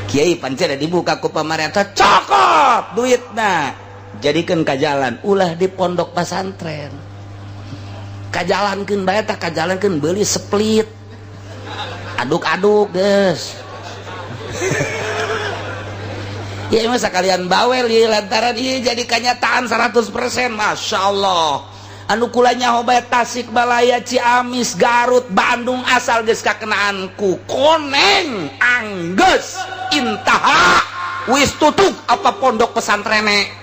Kiai pancen dibuka ku pamarentah cokot duitna jadikeun ka jalan ulah di pondok pesantren kajalankeun bae tah kajalankeun beuli split aduk-aduk geus. Ya mah sakalian bawel ieu lantaran ieu jadi kanyataan 100% masyaallah. Anu kula nyaho bae Tasik Balaya Ciamis Garut Bandung asal geus kakenaan ku koneng anggeus intaha wis tutup apa pondok pesantrene.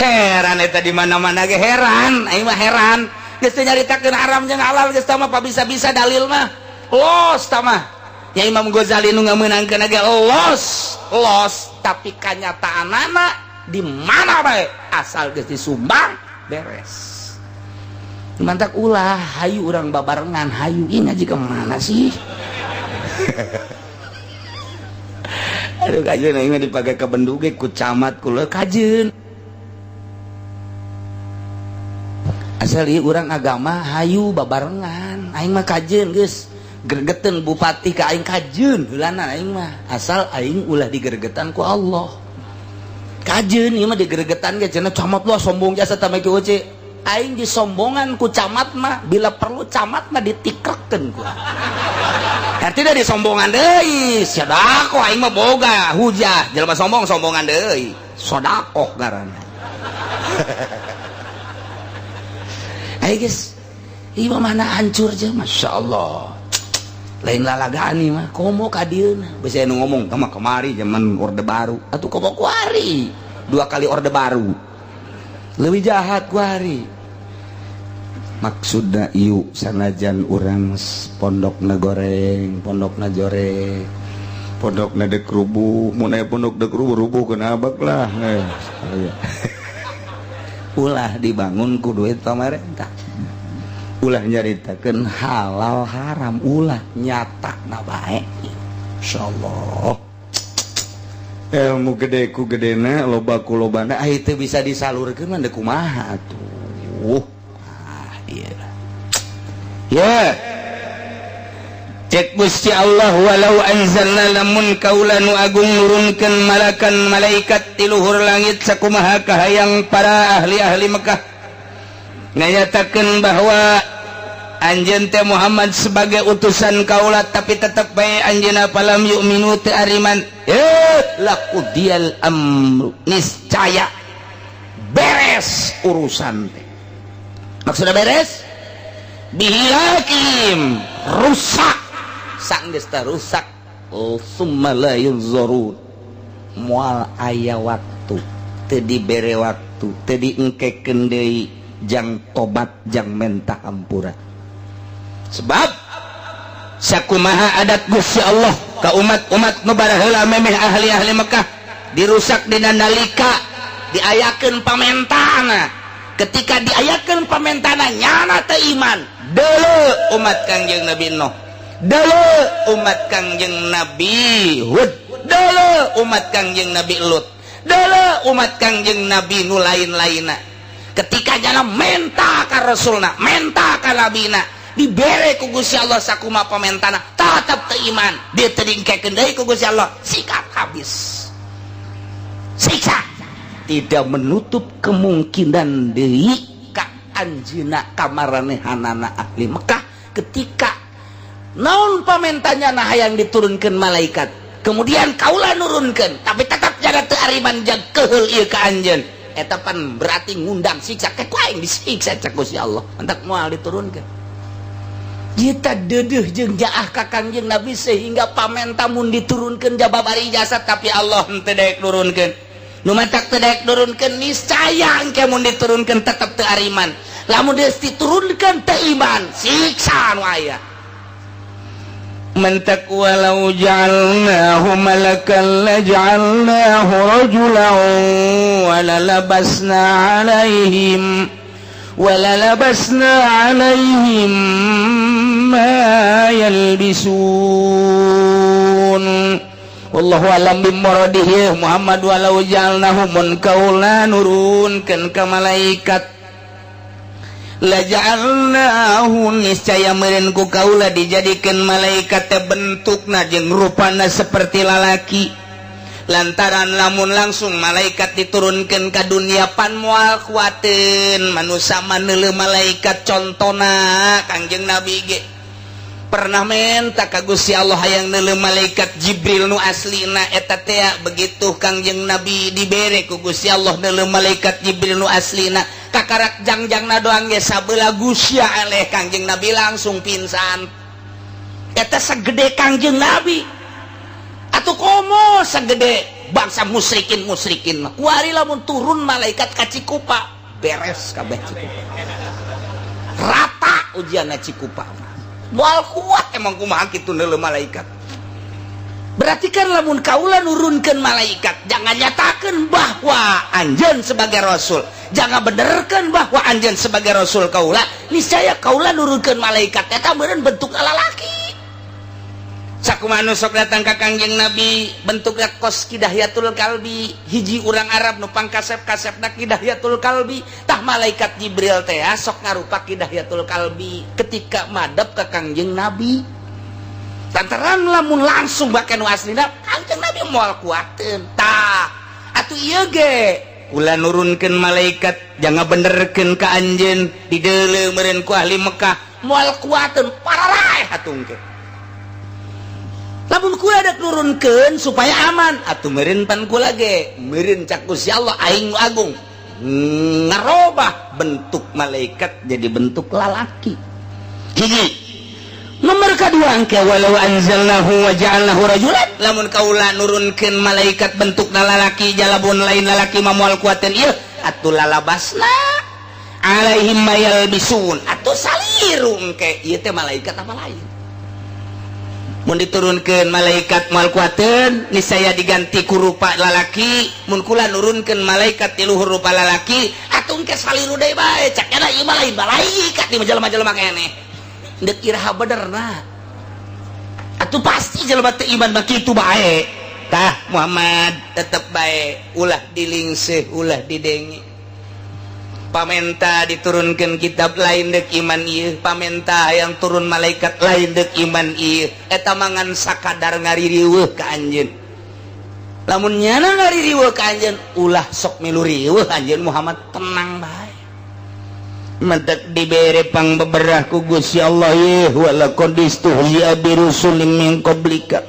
Heran eta di mana-mana ge heran aing mah heran geus teu nyaritakeun haram jeung halal geus tah mah bisa-bisa dalil mah los tah mah nya Imam Ghazali nu ngameunangkeun ge los los tapi kanyataanana di mana bae asal geus disumbang beres. Mantak ulah hayu urang babarengan hayu ieu ngaji ke mana sih? Aduh kajeun aing mah dipake ka bendu ge ku camat kula kajeun. Asal ieu urang agama hayu babarengan aing mah kajeun geus gergeteun bupati ka aing kajeun heulana aing mah asal aing ulah digergetan ku Allah. Kajeun ieu mah digergetan ge cenah camat lah sombong jasa tah mah kieu aing disombongan ku camat mah bila perlu camat mah ditikrekeun ku. Artinya disombongan deui sedekah aing mah boga hujah jelema sombong sombongan deui sedekah ngaranna. Ayo guys ieu mah mana hancur je masyaallah. Lain lalagaan ieu mah komo ka dieuna bisi anu ngomong tah mah kamari zaman Orde Baru atuh komo kuari dua kali Orde Baru leuwih jahat kuari. Maksudna ieu sanajan urang pondokna goreng pondokna jore pondokna deuk rubuh mun aya pondok deuk rubuh rubuh keun abak lah. Ulah dibangun ku duit pamarentah ulah nyaritakeun halal haram ulah nyata na bae insyaallah. Ilmu gede ku gedena loba ku lobana ah teu bisa disalurkeun mah deuk kumaha atuh. Ah ieu ya cek Gusti Allah walau anzalna lamun kaula nu agung nurunkeun malakan malaikat ti luhur langit sakumaha kahayang para ahli-ahli Mekah nganyatakeun bahwa anjeun teh Muhammad sebagai utusan kaula tapi tetep bae anjeunna palam yu'minu teu ariman laqudiyal amru niscaya beres urusan teh. Maksudna beres bihilakim rusak sanggeus teh rusak summa la yunzurun moal aya waktu teu dibere waktu teu diengkekeun deui Jang tobat, jang menta hampura, sebab sakumaha adat Gusti Allah ka umat-umat nu baraheula, memeh ahli-ahli Mekah dirusak dina nalika diayakeun pamentana. Ketika diayakeun pamentana, nyana teu iman. Deuleu umat Kangjeng Nabi Nuh, deuleu umat Kangjeng Nabi Hud, deuleu umat Kangjeng Nabi Lut, deuleu umat Kangjeng Nabi nu lain-lainna. Ketika nyana menta ka Rasulna, menta ka nabina, dibere ku Gusti Allah sakuma pamentana, tetap teu iman. Dia teu dingkekeun deui ku Gusti Allah, sikat habis, siksa. Tidak menutup kemungkinan deui ka anjeunna kamaranehanana ahli Mekah, ketika naon pamentanya, nah, yang diturunkan malaikat, kemudian kaula nurunkan, tapi tetap jaga teu ariman, jag keheul ieu ka anjeun, eta pan berarti ngundang siksa ke ku aing, disiksa cek Gusti Allah. Mantak moal diturunkan. Kita dedeh jeung jaah ka Kangjeng Nabi sehingga pamenta mun diturunkan jabab ari jasa, tapi Allah henteu daek nurunkeun. Nu matak teu daek nurunkeun, niscaya engke mun diturunkeun tetep teu ariman. Lamun geus diturunkeun teu iman, siksa nu aya. Mantak walau ja'alnahu malakan laja'alnahu rajulan walalabasna alaihim ma yalbisun. Wallahu alam bimuradihi. Muhammad, walau ja'alnahu, mun kaula nurunkeun ka malaikat, laja'alnahu, niscaya meureun ku kaula dijadikeun malaikat teh bentukna jeung rupana seperti lalaki, lantaran lamun langsung malaikat diturunkan ke dunia pan moal kuateun manusia maneuleuh malaikat. Contona Kangjeng Nabi ge pernah menta ka Gusti Allah hayang neuleuh malaikat Jibril nu aslina eta teh. Begitu Kangjeng Nabi dibere ku Gusti Allah neuleuh malaikat Jibril nu aslina, kakarak jangjangna doang ge sabelah gusya aleh, Kangjeng Nabi langsung pingsan. Eta segede Kangjeng Nabi atau komo segede bangsa musyrikin musyrikin. Kuari lamun turun malaikat ka Cikupa, beres kabeh Cikupa, rata ujianna Cikupa, moal kuat. Emang kumaha kitu neuleuh malaikat? Berarti kan lamun kaula nurunkan malaikat, jangan nyatakan bahwa anjeun sebagai rasul, jangan benerkan bahwa anjeun sebagai rasul kaula, niscaya kaula nurunkan malaikat eta meureun bentuk lalaki. Sakumaha nu sok datang ka Kangjeng Nabi bentuknya kos Ki Dihyatul Kalbi, hiji urang Arab nu pangkasep-kasepna Ki Dihyatul Kalbi. Tah, malaikat Jibril teh sok ngarupa Ki Dihyatul Kalbi ketika madep ke Kangjeng Nabi, lantaran lamun langsung bahkan nu aslina Kangjeng Nabi moal kuateun. Tah, atuh ieu ge ulah nurunkeun malaikat, jangan benerkeun ka anjeun, dideuleu meureun ku ahli Mekah, moal kuateun, pararaeh atuh engke. Lamun kula dek nurunkeun supaya aman, atuh meureun pan kula ge meureun cak Gusti Allah, aing nu agung ngarobah bentuk malaikat jadi bentuk lalaki. Hiji. Nomor kedua engke, walau anzalnahu wa ja'alnahu rajulan, lamun kaula nurunkeun malaikat bentuk lalaki, jalabun lain lalaki mah moal kuateun ieu, atuh lalabasna alaihim mayalbisun, atuh saliru engke ieu teh malaikat apa lain. Mun diturunkan malaikat moal kuateun, niscaya diganti ku rupa lalaki. Mun kula nurunkeun malaikat di luhur rupa lalaki, atuh engke saliru deui bae, cak nya ieu mah lain malaikat di jelema-jelema keneh. Deuk iraha benerna atuh? Pasti jelema teu iman mah kitu bae. Tah Muhammad, tetep bae, ulah dilingseh, ulah didenge. Pamenta diturunkan kitab lain dek iman ieu, pamenta yang turun malaikat lain dek iman ieu, eta mangan sakadar ngaririweuh ka anjeun. Lamun nyana ngaririweuh ka anjeun, ulah sok milu riweuh anjeun Muhammad, tenang bae. Mentek dibere pang beberah ku Gusti Allah ye, walaqad istuhzi'a bi rusulin min qablika,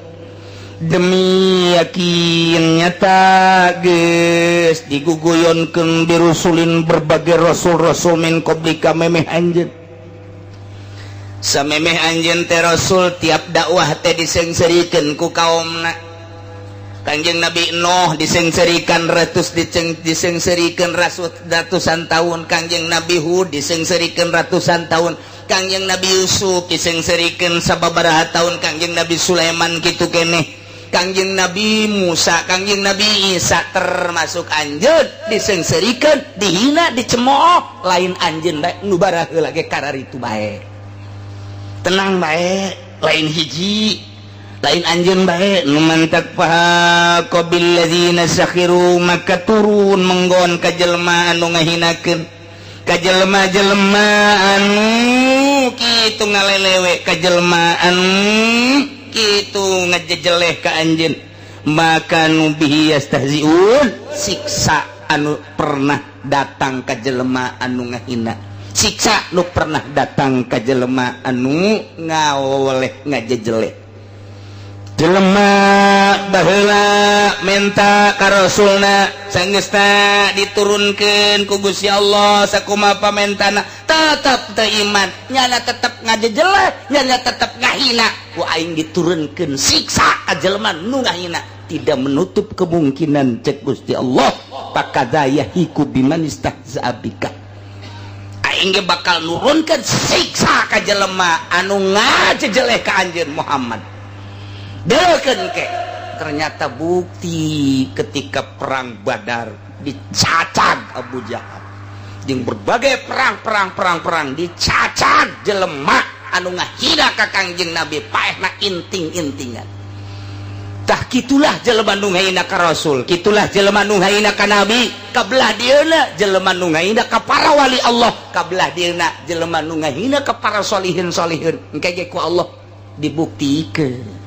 demi yakin nyata geus diguguyonkeun birusulin, berbagai rasul-rasul, min qablika, memeh anjeun. Samemeh anjeun teh rasul, tiap dakwah teh disengserikeun ku kaumna. Kangjeng Nabi Nuh disengserikan ratus disengserikan ratusan tahun. Kangjeng Nabi Hud disengserikan ratusan tahun. Kangjeng Nabi Yusuf disengserikan sababaraha tahun. Kangjeng Nabi Sulaiman kitu keneh. Kangjeng Nabi Musa, Kangjeng Nabi Isa termasuk anjeun disengserikan, dihina, dicemooh, lain anjeun bae nu baraheula ge kararitu bae. Tenang bae, lain hiji, lain anjeun bae nu mantak fahaqa billadzina sakhiru, maka turun menggon ka jelema anu ngahinakeun, ka jelema-jelema anu kitu ngalelewe, ka jelema anu kitu ngajejeleh ka anjeun, maka nu bihi yastahziun, siksa anu pernah datang ka jelema anu ngahina, siksa nu pernah datang ka jelema anu ngawoleh ngajejeleh. Jelema baheula menta ka Rasulna, sanggeusna diturunkeun ku Gusti Allah sakumaha pamentana, tetep teu iman, nyana tetep ngajejeleh, nyana tetep ngahina, ku aing diturunkeun siksa ka jelema nu ngahina. Tidak menutup kemungkinan cek Gusti Allah, pakadza yahiku biman istahza'a bika, aing ge bakal nurunkeun siksa ka jelema anu ngajejeleh ka anjeun Muhammad. Deukeun ke ternyata bukti ketika perang Badar dicacag Abu Jahal jeung berbagai perang-perang dicacag jelema anu ngahina ka Kangjeng Nabi, paehna inting-intingan. Tah kitulah jelema nu ngahina ka Rasul, kitulah jelema nu ngahina ka Nabi, kabelah dieuna jelema nu ngahina ka para wali Allah, kabelah dieuna jelema nu ngahina ka para solihin-solihin, engke ge ku Allah dibuktikeun.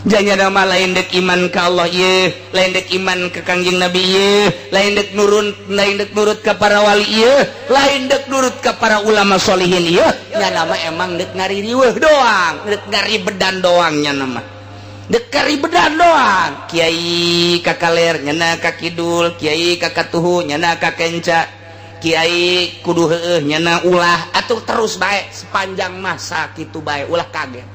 Janya nama lain dek iman ka Allah ye, lain dek iman ke Kangjeng Nabi ye, lain dek nurun, lain dek nurut ke para wali ye, lain dek nurut ke para ulama solihin ye. Nya nama emang dek ngari riweuh doang, dek ngari bedan doang nya nama. Dek ngari bedan doang. Kiai ka kaler nyana ka kidul, kiai ka katuhu nyana ka kenca, kiai kudu heueuh nyana ulah, atuh terus bae sepanjang masa kitu bae ulah kaget.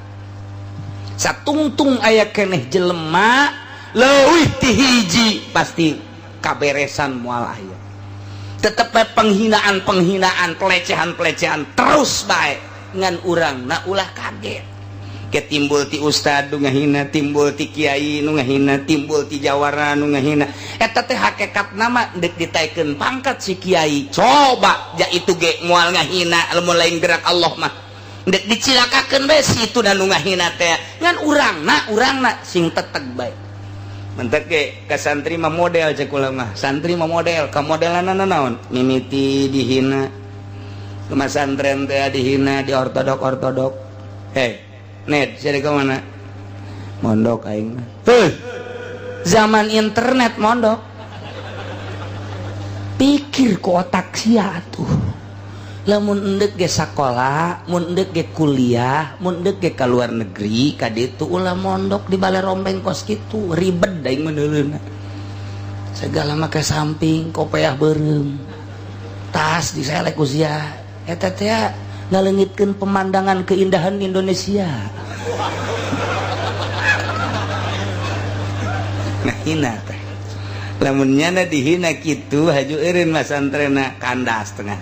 Satungtung aya keneh jelema leuwih ti hiji pasti kaberesan moal aya. Tetep bae penghinaan-penghinaan, pelecehan-pelecehan terus bae ngan urang na ulah kaget. Ke timbul ti ustad nu ngahina, timbul ti kiai nu ngahina, timbul ti jawara nu ngahina. Eta teh hakekat nama deuk ditaekeun pangkat si kiai. Coba ja itu ge moal ngahina lamun lain gerak Allah mah. Dek dicilakakeun bae si itu dan nu ngahina teh ngan urangna sing teteg bae. Mentek ge ka santri mah model cek kula mah. Santri mah model, ka modelanana naon? Mimiti dihina. Ke masantren teh dihina, di ortodok-ortodok. Hei, Ned, sia ka mana? Mondok aing mah. Tuh. Zaman internet mondok. Pikir ku otak sia atuh. Lamun endek ge sakola, mun endek ge kuliah, mun endek ge ka luar negeri, ka ditu ulah mondok di bale rombeng kos kitu, ribet daing meuneuleuna. Segala make samping, kopeah beureum. Tas diselek ku sia. Eta teh ngaleungitkeun pemandangan keindahan Indonesia. Nah hina teh. Lamun nyana dihina kitu haju eureun masantrena kandas tengah.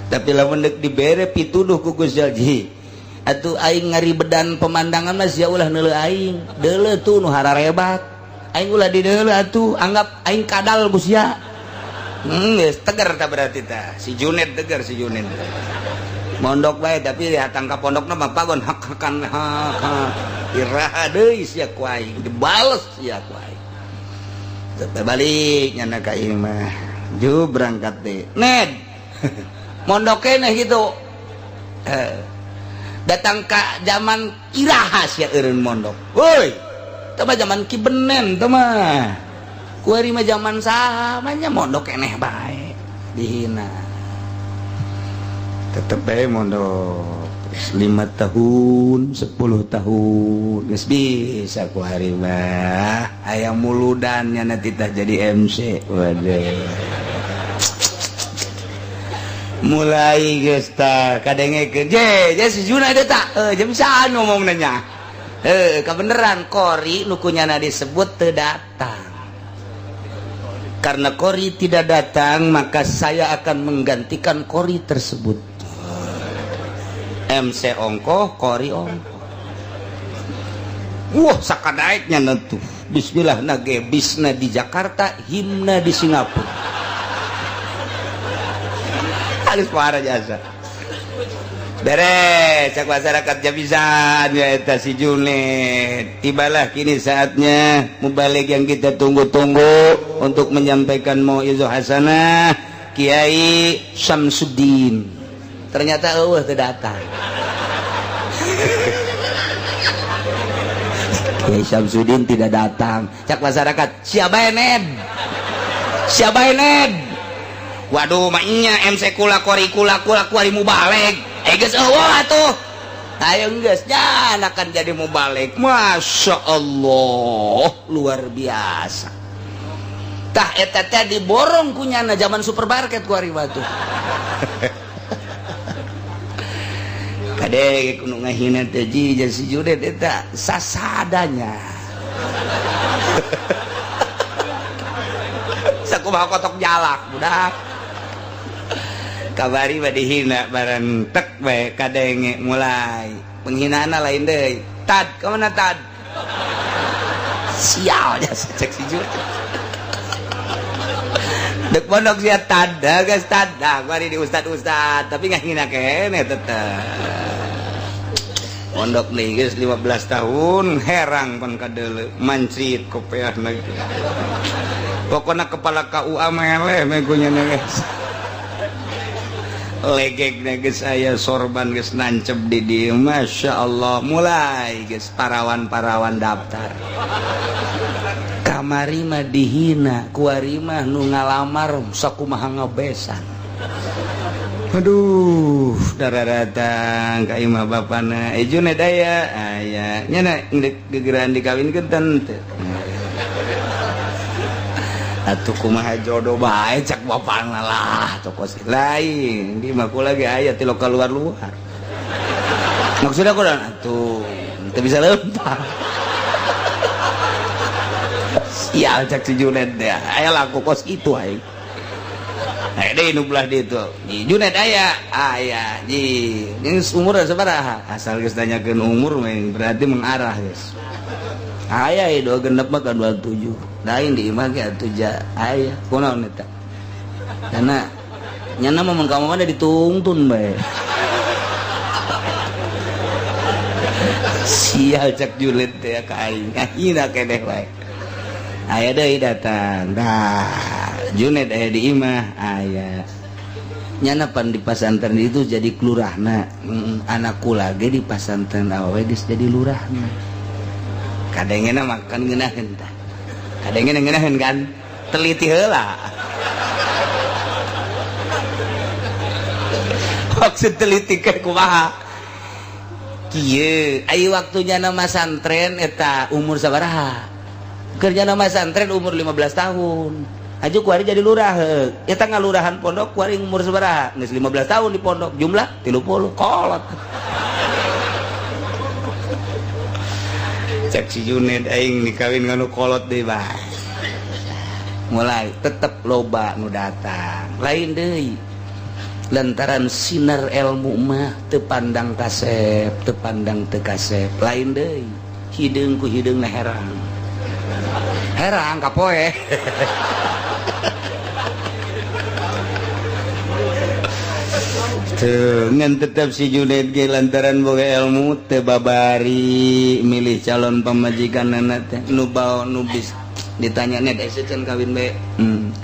Tapi lamun deuk dibere pituduh ku Gusti Allah, atuh aing ngaribedan pemandangan mah sia ulah neuleuh aing, deuleuh tuh nu hararebat. Aing ulah dideuleuh atuh, anggap aing kadal ku sia. Geus tegar tah berarti tah. Si Junet tegar si Junet. Mondok bae tapi ya tangkap pondokna mah pagon hak-hakan hak. Iraha deui sia ku aing, dibales sia ku aing. Sampai balik nyana ka imah. Ju berangkat deh. Ned. Mondok keneh gitu. Datang ke zaman iraha sia eureun mondok. Woi, teu mah zaman Ki Benen teu mah. Kuari mah zaman saha mah nya mondok keneh bae. Dihina. Tetep bae mondok. 5 tahun, 10 tahun geus bisa ku hari mah. Aya muludan nya nanti tah jadi MC. Waduh. Mulai geus tah kadengekeun je je si Juna eta tah jam saan ngomongna nya. Kebeneran qori nu ku nyana disebut teu datang. Karena qori tidak datang, maka saya akan menggantikan qori tersebut. MC ongkoh, qori ongkoh. Wah, sakadaeknya nentu. Bismillah nage bisna di Jakarta, himna di Singapura. Harus parah jasa. Beres, cak masyarakat jabisan ya eta si Junet. Tibalah kini saatnya mubalig yang kita tunggu-tunggu untuk menyampaikan mauizah hasanah Kiai Syamsuddin. Ternyata eueuh teu datang. Kiai Syamsuddin tidak datang. Cak masyarakat, siapa ned? Siapa ned? Waduh, maknya MC kula kori kula kula kuari mubalig. Geus eueuh atuh. Ayo geus nya akan jadi mubalig. Masya Allah, luar biasa. Tah eta teh diborong kunyana zaman supermarket ku ari batu. Kade kudu ngahina teh ji si Junet eta sasadanya. Sakumaha kotok jalak budak. Kabari mah dihina bareng tek bae kadenge mulai penghinaan lain deui. Tad ka mana tad? Sial jasa cek si Junet. Dek pondok sia tad, geus tad. Dah bari di ustad-ustad tapi ngahina keneh tetep. Pondok nih geus 15 tahun herang pan kadeuleu mancrit kopeahna ge. Pokona kepala KUA meleh meh ku nya geus. Legek geus aya sorban geus nancep di dieu Masya Allah mulai geus parawan-parawan daftar. Kamari mah dihina, kuari mah nu ngalamar sakumaha ngabesan. Aduh, darah datang ka imah bapana. Junet aya, aya. Nya na gegeran dikawinkeun teu. Atuh kumaha jodoh bae cak bapana lah, toko lain. Di mah kula ge aya ti lokal luar-luar. Maksudna kurang atuh, teu bisa lempar. Sial cak si Junet teh. Aya laku kos kitu aing. Aya deui nu belah ditu. Ji Junet aya, aya. Ji, geus umur sabaraha? Asal geus nanyakeun umur mah berarti mengarah geus. Aya ieu dua genep mah ka 27. Lain di imah ge atuh ja aya. Kunaon eta? Karena nyana mah mun ka mana ditungtun bae. Sial cak Junet teh ka aing. Ngahina keneh bae. Aya deui datang. Dah, Junet aya di imah, aya. Nyana pan di pasantren itu jadi kelurahna. Anakku lagi di pasantren awewe geus jadi lurahna. Kadengena makan ngeunaheun tah. Kadengena ngeunaheun kan? Teliti heula. Maksud teliti ke kumaha? Kieu, aya waktunya nama santren eta umur sabaraha? Kerja nama santren umur 15 tahun. Aju kuari jadi lurah. Eta ngalurahan pondok kuari umur sabaraha? Geus 15 tahun di pondok, jumlah 30 kolot. Cek si Junet aing dikawin nganu kolot deui bae. Mulai tetep loba nu datang. Lain deui. Lantaran sinar ilmu mah teu pandang kasep, teu pandang teu kasep. Lain deui. Hideung ku hideungna herang. Herang kapoe. Tuh, ngan tetep si Junet ge lantaran boga ilmu teu babari milih calon pamajikanana teh nu bao nu bis ditanya net ese can kawin bae.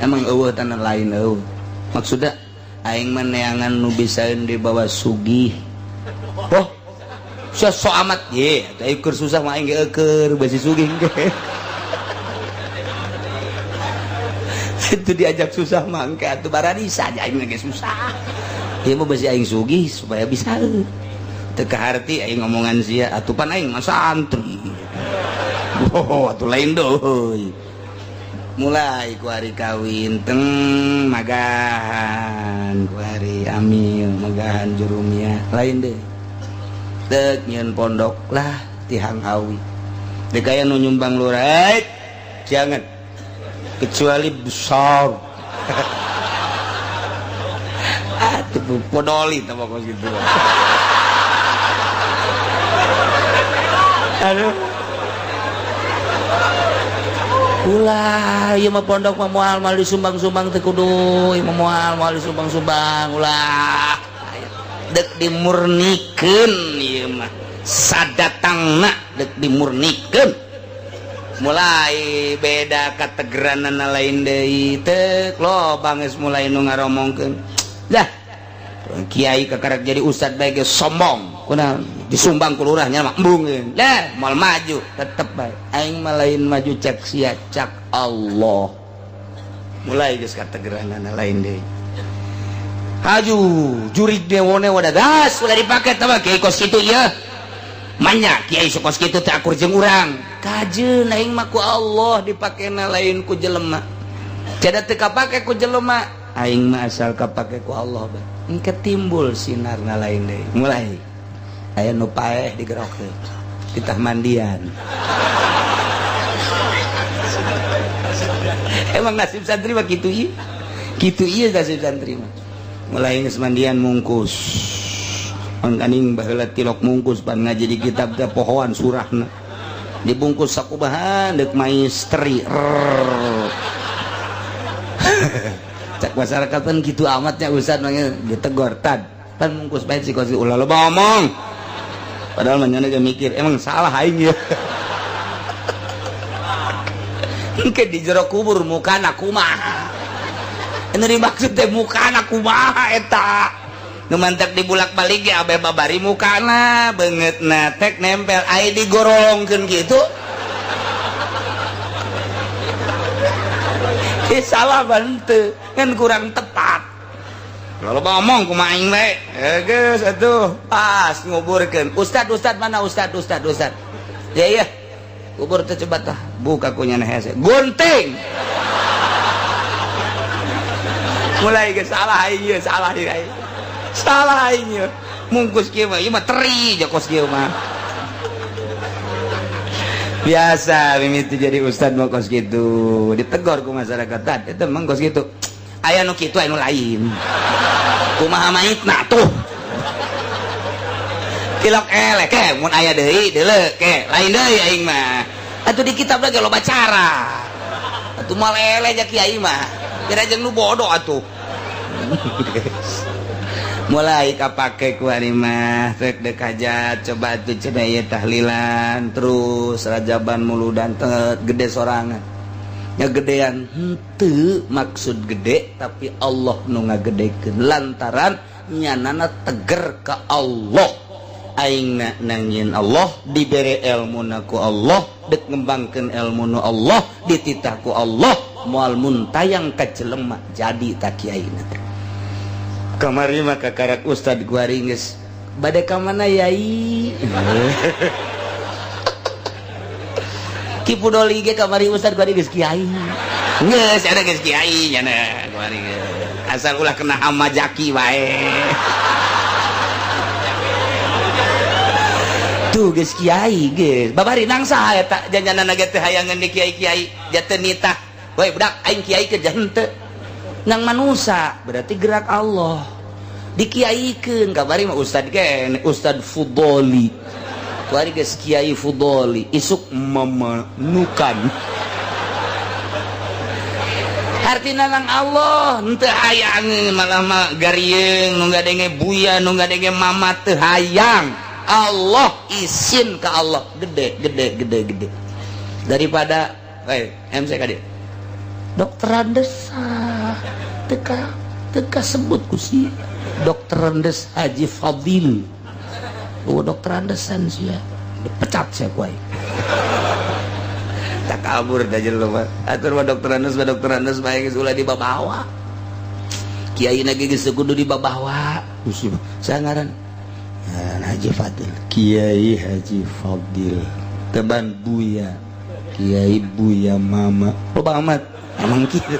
Emang eueuh tanah lain eueuh. Maksudna aing mah neangan nu bisaeun dibawa sugih. Oh, sia sok amat ye, atuh keur susah mah aing ge eueur basi sugih ge. Itu diajak susah mangke atuh bararisa aja aing ge susah. Ieu mah besi aing sugih supaya bisa teu kaharti aing ngomongan sia atuh pan aing mah santri. Oh, atuh lain deui. Mulai ku hari kawin teng magahan ku hari amil magahan jurumia lain deui. Deuk nyieun pondok lah Tihang hawi dek aya nu nyumbang lurah, jangan kecuali besar. Ah, podoli teh pokok gitu. Aduh. Ulah ieu mah pondok mah moal moal disumbang-sumbang teu kudu, ieu mah moal moal disumbang-sumbang, ulah. Dek dimurnikeun ieu mah. Sadatangna dek dimurnikeun. Mulai beda kategeranana lain deui teh loba geus mulai nu ngaromongkeun. Dah kiai kakarak jadi ustad bae geus sombong. Kunaon disumbang ku lurahnya mah embungeun. Lah moal maju tetep bae. Aing mah lain maju cek sia cak Allah. Mulai geus kategeranana lain deui. Haju jurig dewone wadah gas ulah dipake teh mah kiai kos kitu ieu. Manya kiai kos kitu teh akur jeung urang. Kajeun aing mah ku Allah dipakena lain ku jelema. Cada teu kapake ku jelema, aing mah asal kapake ku Allah bae. Engke timbul sinarna lain deui. Mulai aya nu paeh digerokeun titah mandian. Emang nasib santri mah kitu ieu. Kitu ieu nasib santri mah. Mulai geus mandian mungkus. Mangkaning baheula tilok mungkus pan ngaji di kitab teh pohoan surahna. Dibungkus sakubahan deuk maistri. Cak masyarakat pan kitu amatnya ustad mah ditegor tad. Pan mungkus bae si kos ulah loba omong. Padahal mah nyana ge mikir emang salah aing ya. Engke di jero kubur mukana kumaha. Anu dimaksud teh mukana kumaha eta. Nu mantak dibulak-balik ge abe babari mukana beungeutna tek nempel ai digorolongkeun kitu. Salah bante kan kurang tepat. Kalau ngomong kumaha aing bae. Geus atuh pas nguburkeun. Ustad ustad mana ustad ustad ustad. Ya iya. Kubur teh coba tah buka ku nyana hese. Gunting. Mulai geus salah aing ieu, salah ieu aing. Salah aing ieu. Mungkus kieu mah ieu mah teri jokos kieu mah. Biasa mimiti jadi ustad mah kos kitu. Ditegor ku masyarakat tad eta mah kos kitu. Aya nu kitu aya nu lain. Kumaha maitna tuh. Tilok eleh ke mun aya deui deuleu ke lain deui aing mah. Atuh di kitab lagi loba cara. Atuh moal eleh ja kiai mah. Kira jeung nu bodoh atuh. Mulai kapake ku ari mah rek deuk hajat coba atuh cenah ieu tahlilan terus rajaban muludan teh gede sorangan. Nya gedean henteu maksud gede tapi Allah nu ngagedekeun lantaran nyanana teger ka Allah. Aingna nangieun Allah dibere elmuna ku Allah dek ngembangkeun elmuna Allah dititah ku Allah moal muntayang ka jelema jadi ta kiaina. Kamari mah kakarak ustad guari geus bade ka mana yai? Ki Pudoli ge kamari ustad guari geus kiai. Geus ada geus kiai nya guari geus. Asal ulah kena hama jaki wae. Tuh geus kiai geus. Babari nang saha eta janjanana ge teh hayangeun di kiai-kiai jateu nitah. Woi budak aing kiai ke henteu. Nang manusa berarti gerak Allah. Dikiaikeun kabari mah ustad ge Ustad Fudoli. Kuari geus Kiai Fudoli isuk memenukan. Artina nang Allah henteu hayang malah mah garieung nu ngadenge buya nu ngadenge mama teu hayang. Allah izin ke Allah gede gede gede gede. Daripada MC kadi Dokter Andes teka teka sebut ku si Dokter Andes Haji Fadil. Oh dokter Andesan sih ya dipecat saya kuai. Tak kabur dah jelema. Atur mah dokter Andes bae geus ulah dibabawa. Kiai na ge geus kudu dibabawa. Saya ngaran Haji Fadil, Kiai Haji Fadil, teban Buya, Kiai Buya Mama. Loba amat emang kieu.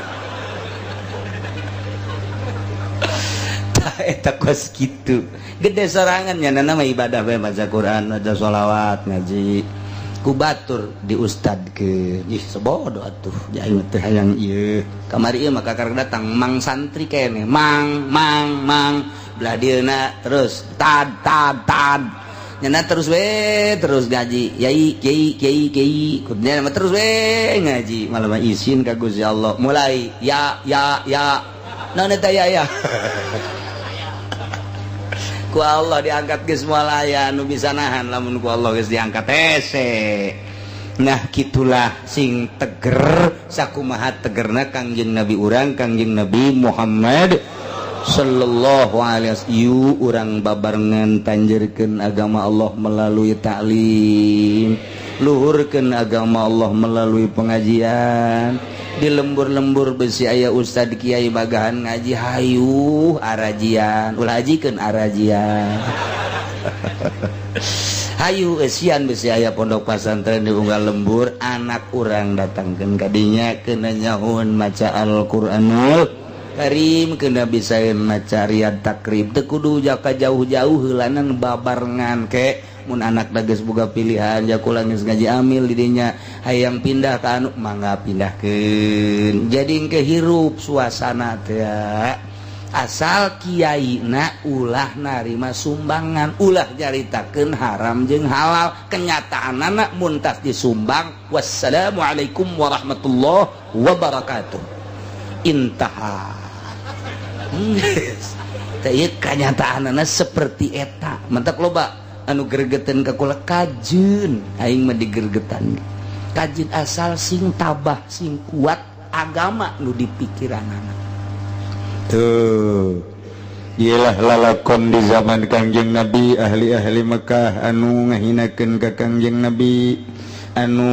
Tah Eta kos kitu gede sorangan nya nama ibadah bae, maca Quran, maca sholawat, ngaji ku batur di ustad ke. Ih, sebodoh atuh aing teh hayang ieu. Kamari ieu mah kakara datang mang santri kene, mang mang mang belah dieuna terus tad tad tad nyana terus we terus ngaji, yai kiai kiai kiai kudnya terus we ngaji. Malah mah izin ka Gusti Allah mulai ya ya ya naon eta ya ya ku Allah diangkat geus moal aya nu bisa nahan lamun ku Allah geus diangkat hese. Nah, kitulah sing teger sakumaha tegerna Kangjeng Nabi urang, Kangjeng Nabi Muhammad sallallahu alaihi wasallam. Yuk urang babarengan tanjerkeun agama Allah melalui taklim, luhurkeun agama Allah melalui pengajian. Di lembur-lembur besi aya ustad kiai bagahan ngaji, hayu arajian, ulah hajikeun arajian. Hayu eusian besi aya pondok pasantren di unggal lembur, anak urang datangkeun kadinya kena nyahoan maca Al-Qur'anul Karim, kena bisa maca Riyad Takrib, teu kudu jaka jauh-jauh heulanan babarengan ke. Mun anak geus boga pilihan, ja kula geus ngaji amil di dinya, hayang pindah ka anu mangga pindahkeun, jadi engke hirup suasana teh. Asal kiai na ulah narima sumbangan, ulah nyaritakeun haram jeung halal. Kenyataan anak muntas disumbang, wassalamualaikum warahmatullahi wabarakatuh, intaha. Teh kenyataanana seperti eta. Mentak loba anu gergeten ka kula, kajeun aing mah digergetan kajeun, asal sing tabah, sing kuat agama nu di pikiranana. Tuh, iyalah lalakon di zaman Kangjeng Nabi, ahli-ahli Mekah anu ngahinakeun ka Kangjeng Nabi, anu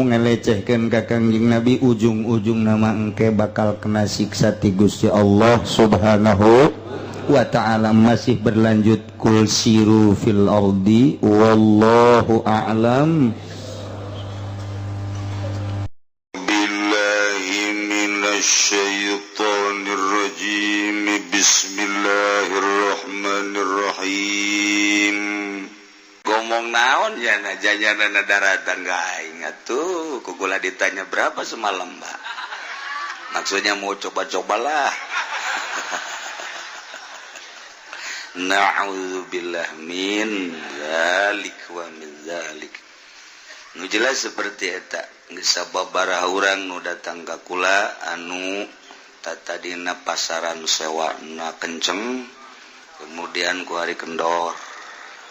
ngalecehkeun ka Kangjeng Nabi, ujung-ujung nama engke bakal kena siksa ti Gusti Allah Subhanahu wa ta'ala. Masih berlanjut, kul siru fil ardi wallahu a'lam. Billahi minasyaitonir rajim. Bismillahirrahmanirrahim. Ngomong naon ya na janyana daratan aing atuh ku kula ditanya berapa semalam, Mbak. Maksudnya mau coba-cobalah. Na'udzubillah min zalik wa min zalik. Nu jelas seperti eta geus sababaraha urang nu datang ka kula anu tatadina pasaran sewana kenceng, kemudian ku hari kendor.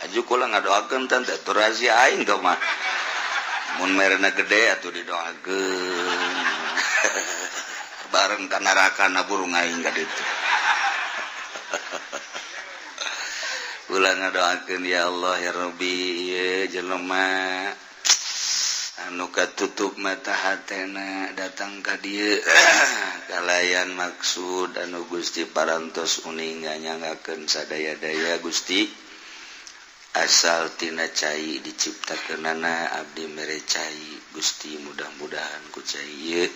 Aju kula ngadoakeun teh atuh rahasia aing teh mah. Mun merena gede atuh didoakeun. Bareng ka neraka na burung aing ka ditu. Kula ngadoakeun ya Allah ya Rabbi, ieu jelema anu katutup mata hatena datang ka dieu kalayan maksud anu Gusti parantos uninga nyangakeun sadaya-daya Gusti, asal tina cai diciptakeunana abdi mere cai Gusti, mudah-mudahan ku cai ieu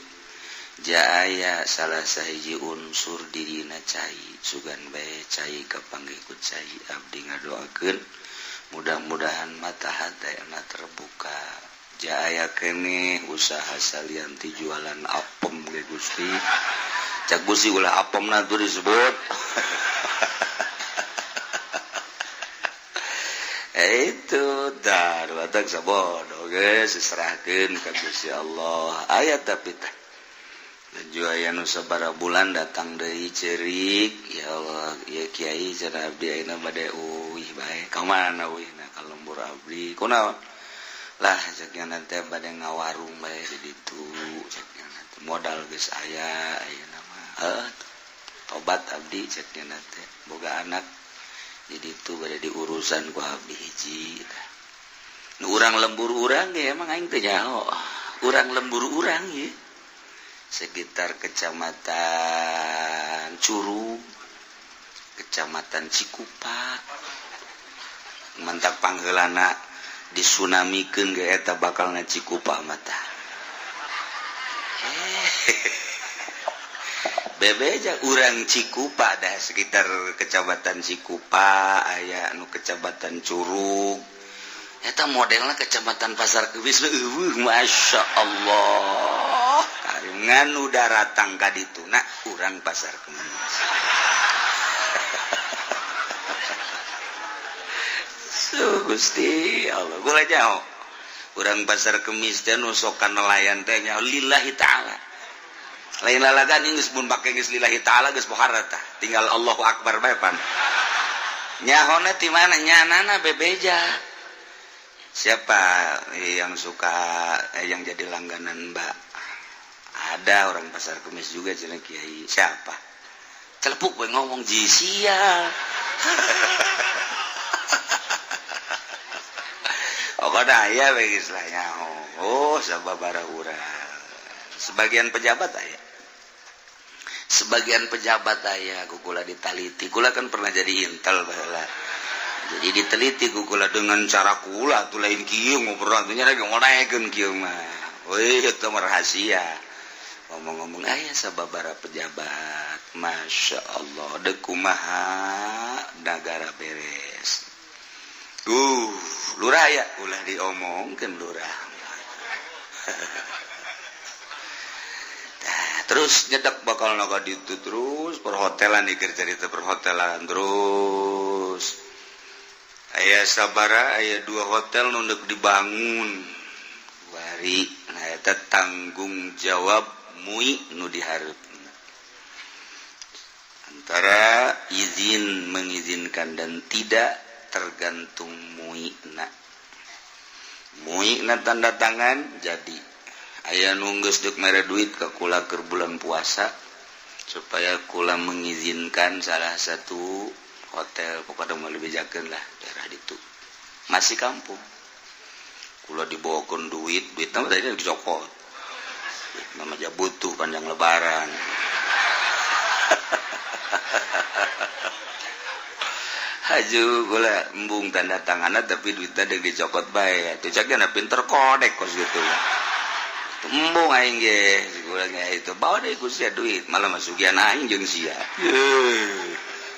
jaaya salah sahiji unsur dirina cai, sugan bae cai kapanggih ku cai, abdi ngadoakeun mudah-mudahan mata hatena terbuka. Jaya kene usaha salianti jualan apem ge Gusti, cak Gusti ulah apemna tuh disebut. Itu dah batak sabodo geus diserahkeun ka Gusti Allah. Aya tapi teh laju aya nu sabaraha bulan datang deui ceurik, ya Allah ya kiai cenah abdi ayeuna bade uih bae ka mana uihna ka lembur abdi kunaon lah ceknya nanti bade ngawarung bae di ditu, ceknya nanti modal geus aya ayeuna mah heuh tobat abdi, ceknya nanti boga anak di ditu bade diurusan ku abdi hiji. Nu urang lembur urang ge emang aing teh nyaho urang lembur urang ye sekitar kecamatan Curug, kecamatan Cikupa, mantak pangheulana disunamikeun ge eta bakal na Cikupa mata. Bebeja urang Cikupa dah, sekitar Kecamatan Cikupa aya anu Kecamatan Curug eta modelna Kecamatan Pasar Kemis. Eueuh, Masya Allah, ngan udah ratang ka dituna urang Pasar Kemis. So, Gusti Allah, gula jauh urang Pasar Kemis teh nu sokan nelayan teh nya lillahi ta'ala, lain lalagan geus mun pake geus lillahi ta'ala geus pohara tah, tinggal Allahu akbar bae pan. Nyahona ti mana? Nyanana bebeja. Siapa yang suka yang jadi langganan Mbak? Ada orang Pasar Kemis juga cenah, kiai. Siapa? Celepuk we ngomong jisia. Pokoknya aya we geus lah nyaho. Oh, sababaraha urang. Sebagian pejabat aya. Sebagian pejabat aya ku kula ditaliti. Kula kan pernah jadi intel baheula. Jadi diteliti ku kula dengan cara kula tuh lain kieu ngobrol nya lagi ngonaekeun kieu mah. Wih, itu mah rahasia. Ngomong-ngomong aya sababaraha pejabat. Masya Allah, deuk kumaha nagara beres. Lurah ya ulah diomongkeun lurah. Nah, terus nyedek bakal naga ditu terus perhotelan dikir cerita perhotelan terus. Aya sabara aya dua hotel nu deuk dibangun. Bari nah eta tanggung jawab MUI nu dihareup. Antara izin mengizinkan dan tidak tergantung MUI-na. MUI-na tanda tangan jadi aya nu geus deuk mere duit ka kula keur bulan puasa supaya kula mengizinkan salah satu hotel, pokoknya mau dibejakeun lah daerah ditu masih kampung. Kula dibawakeun duit, duitna mah tadi dicokot, nama aja butuh panjang lebaran. Haju gula embung tanda tanganna tapi duitna deuk dicokot bae. Atuh cak na pinter kodek kos gitu. Embung aing ge gula ge itu bawa deui ku sia duit, malah masukian aing jeung sia.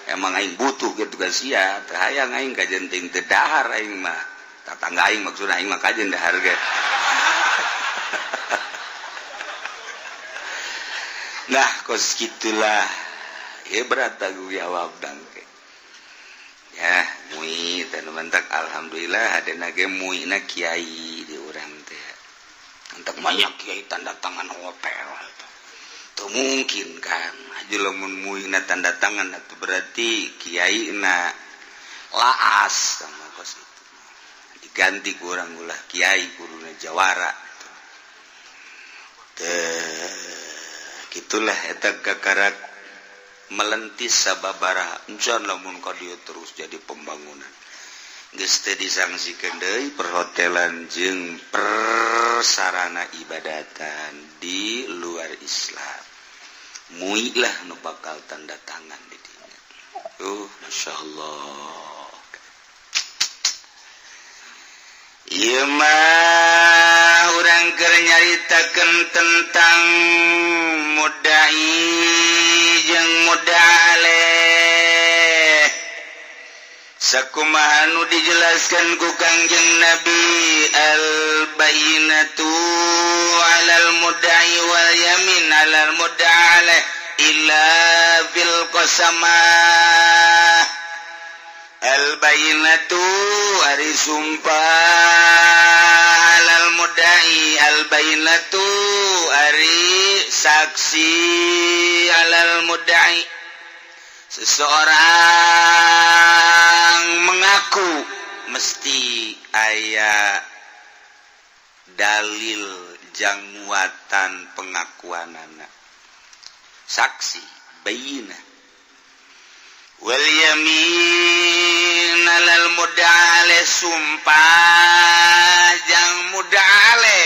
Emang aing butuh kitu ka sia, teu hayang aing kajen ting teu dahar aing mah. Tatangga aing maksudna aing mah kajen dahar ge. Nah, kos kitulah. Ya berat tanggung jawab dangke. Ya, MUI teh nu mentak alhamdulillah ada nage MUI na kiai di urang teh. Entek banyak kiai tanda tangan hotel. Teu mungkin kan. Haji lamun MUI na tanda tangan atuh berarti kiai na laas sama kos itu. Diganti ku urang ulah kiai kuduna jawara. Teh gitulah eta kakarak melentis sababaraha encan lamun ka dieu terus jadi pembangunan geus teu disangsikeun deui perhotelan jeung persarana ibadatan di luar Islam. MUI lah nu bakal tanda tangan di dinya. Masya Allah. Ieu mah urang keur nyaritakeun tentang mudai jeung mudaleh. Sakumaha nu dijelaskan ku Kangjeng Nabi, al bayyinatu alal mudai wal yamin alal mudaleh illa fil qasamah. Al bayyinatu ari sumpah alal mudai, al bayyinatu ari saksi alal mudai. Seseorang mengaku mesti aya dalil jangmuatan pengakuanana, saksi bayyinah. Wal yamin alal mudale, sumpah jang mudale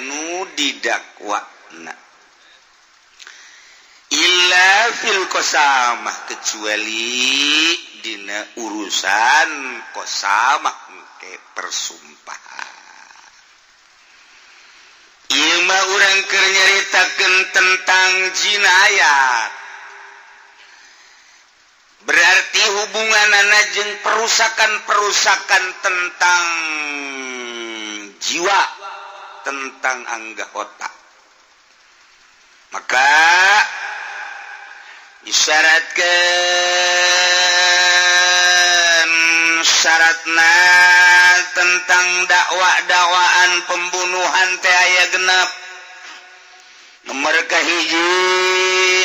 nu didakwana illa fil qasamah, kecuali dina urusan qasamah ke persumpahan. Ieu mah urang keur nyaritakeun tentang jinayat. Berarti hubungan jeung perusakan-perusakan tentang jiwa, tentang angga otak. Maka disyaratkan syaratna tentang dakwa-dakwaan pembunuhan teh aya genep. Nomor kahiji,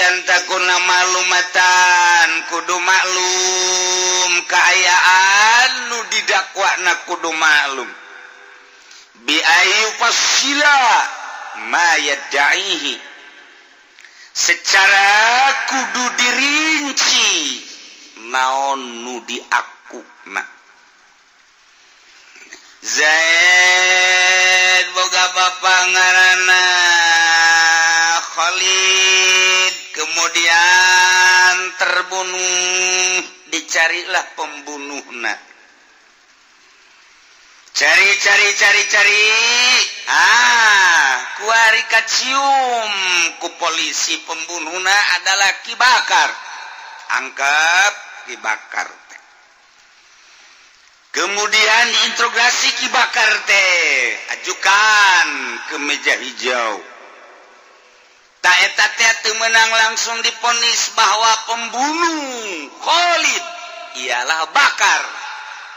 an takuna ma'lumatan, kudu maklum kaayaan nu didakwana, kudu maklum bi an yufassila ma yadda'ihi, secara kudu dirinci naon nu diakuna. Zaid boga bapa ngaranna Khalid, kemudian terbunuh. Dicarilah pembunuhna, cari, cari, cari, cari. Ah, kuari kacium ku polisi pembunuhna adalah Ki Bakar. Angkap Ki Bakar teh. Kemudian diinterogasi Ki Bakar teh, ajukan ke meja hijau. Tah, eta teh teu meunang langsung divonis bahwa pembunuh Khalid ialah Bakar,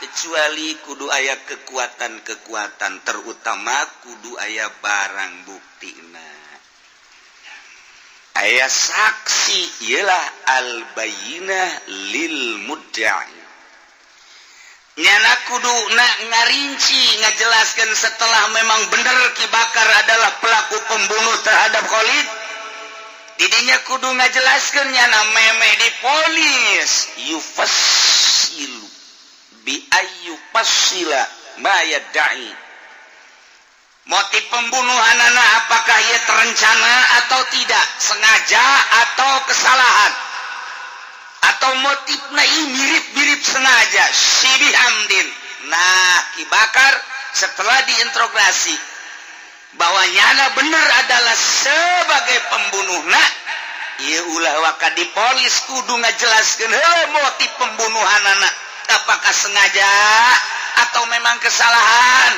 kecuali kudu aya kekuatan-kekuatan, terutama kudu aya barang bukti, aya saksi, ialah al-bayyinah lil mudda'i. Nyana kudu na ngarinci, ngajelaskan setelah memang benar Ki Bakar adalah pelaku pembunuh terhadap Khalid, didinya kudu ngajelaskan nyana meme divonis. Yufassilu bi an yufassila ma yadda'i, motif pembunuhan anak, apakah ia terencana atau tidak, sengaja atau kesalahan, atau motifnya ini mirip-mirip sengaja, syibih amdin. Nah, Ki Bakar setelah diinterogasi bahwa nyana benar adalah sebagai pembunuh, nah, ieu ulah waka divonis, kudu ngajelaskeun heuh motif pembunuhan anak, apakah sengaja atau memang kesalahan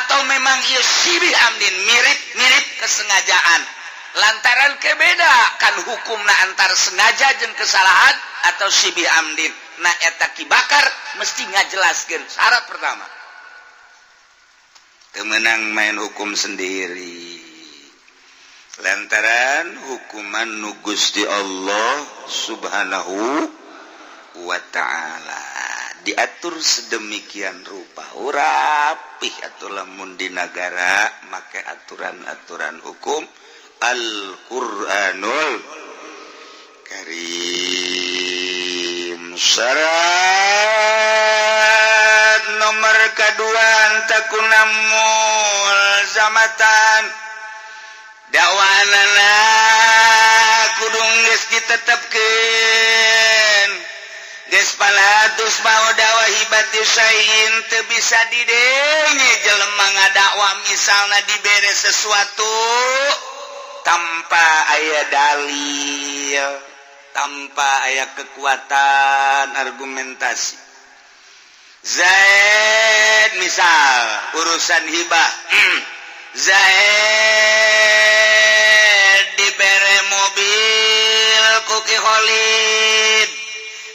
atau memang ieu syibih amdin, mirip-mirip kesengajaan, lantaran kebeda kan hukumna antar sengaja jeung kesalahan atau syibih amdin. Nah, eta Ki Bakar mesti ngajelaskeun, syarat pertama. Teu meunang main hukum sendiri, lantaran hukuman nu Gusti Allah Subhanahu wa ta'ala diatur sedemikian rupa, rapih atau lamun di negara make aturan-aturan hukum Al-Qur'anul Karim. Syarat nomor kedua, an takuna mulzamatan, dakwaanana kudu geus ditetepkeun, geus palatus mau dakwa hibati syai'in. Teu bisa didenge jelema ngadakwa misalna dibere sesuatu tanpa aya dalil, tanpa aya kekuatan argumentasi. Zaid misal urusan hibah, Zaid dibere mobil ku Ki Khalid,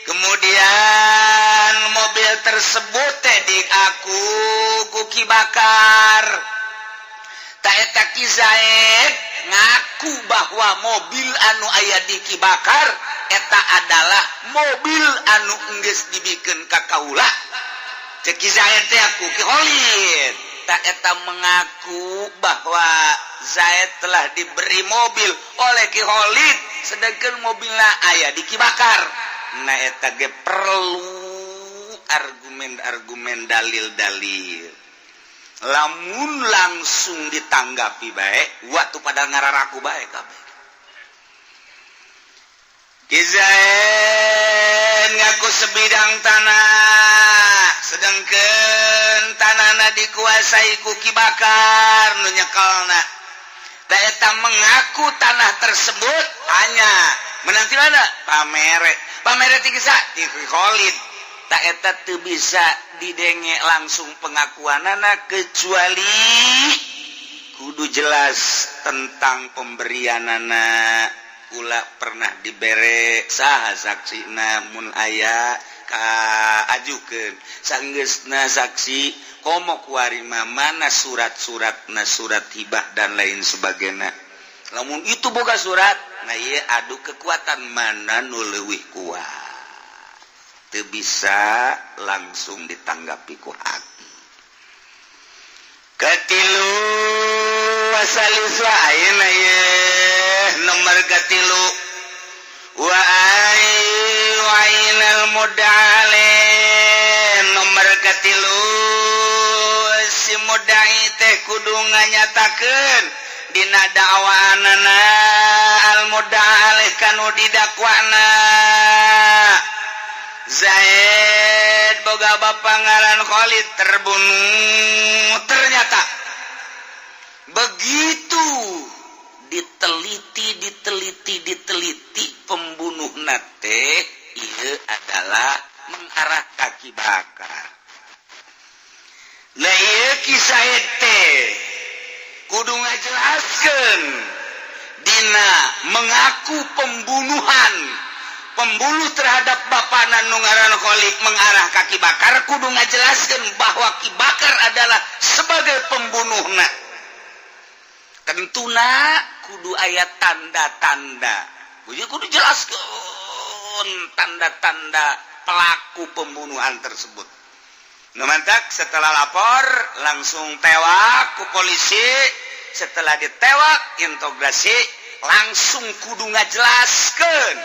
kemudian mobil tersebut teh diaku ku Ki Bakar. Tah, eta Ki Zaid ngaku bahwa mobil anu aya di Ki Bakar eta adalah mobil anu enggeus dibikeun ka kaula. Cek Ki Zaid teh aku Ki Khalid. Tah, eta mengaku bahwa Zaid telah diberi mobil oleh Ki Khalid, sedangkan mobilnya aya di Ki Bakar. Nah, eta ge perlu argumen-argumen, dalil-dalil. Lamun langsung ditanggapi baik waktu pada ngararaku baik kabeh. Ki Zaid ngaku sebidang tanah, sedangkan tanahna dikuasai ku Ki Bakar nu nyekelna. Da eta mengaku tanah tersebut hanya menang ti mana pamere. Pamere ti ti Khalid. Tak, eta teu bisa didenge langsung pengakuanana, kecuali kudu jelas tentang pemberianana. Kula pernah dibere, saha saksi? Namun aya ka ajukeun sanggeusna saksi, komo kuari mana surat-surat na, surat hibah dan lain sebagainya. Namun itu boga surat. Nah, iya, adu kekuatan mana nu leuwih kuat. Teu bisa langsung ditanggapi ku hati. Katilu, wasaliswa, ayeuna ye nomor katilu, wa ainal mudale. Nomor katilu, si mudai teh kudu nganyatakeun dina dakwaanana al mudale kanu didakwana. Zaid boga bapa ngaran Khalid terbunuh. Ternyata begitu diteliti, diteliti, diteliti, pembunuh nate iya adalah mengarah ka Ki Bakar. Nah, iya, kisah teh kudu ngajelaskeun dina mengaku pembunuhan, pembunuh terhadap bapak nu ngaran Khalid mengarah ka Ki Bakar, kudu ngajelaskan bahwa Ki Bakar adalah sebagai pembunuhna. Tentuna kudu aya tanda-tanda, kudu kudu jelaskan tanda-tanda pelaku pembunuhan tersebut. Nu mantak setelah lapor langsung tewak ku polisi. Setelah ditewak, interogasi, langsung kudu ngajelaskan.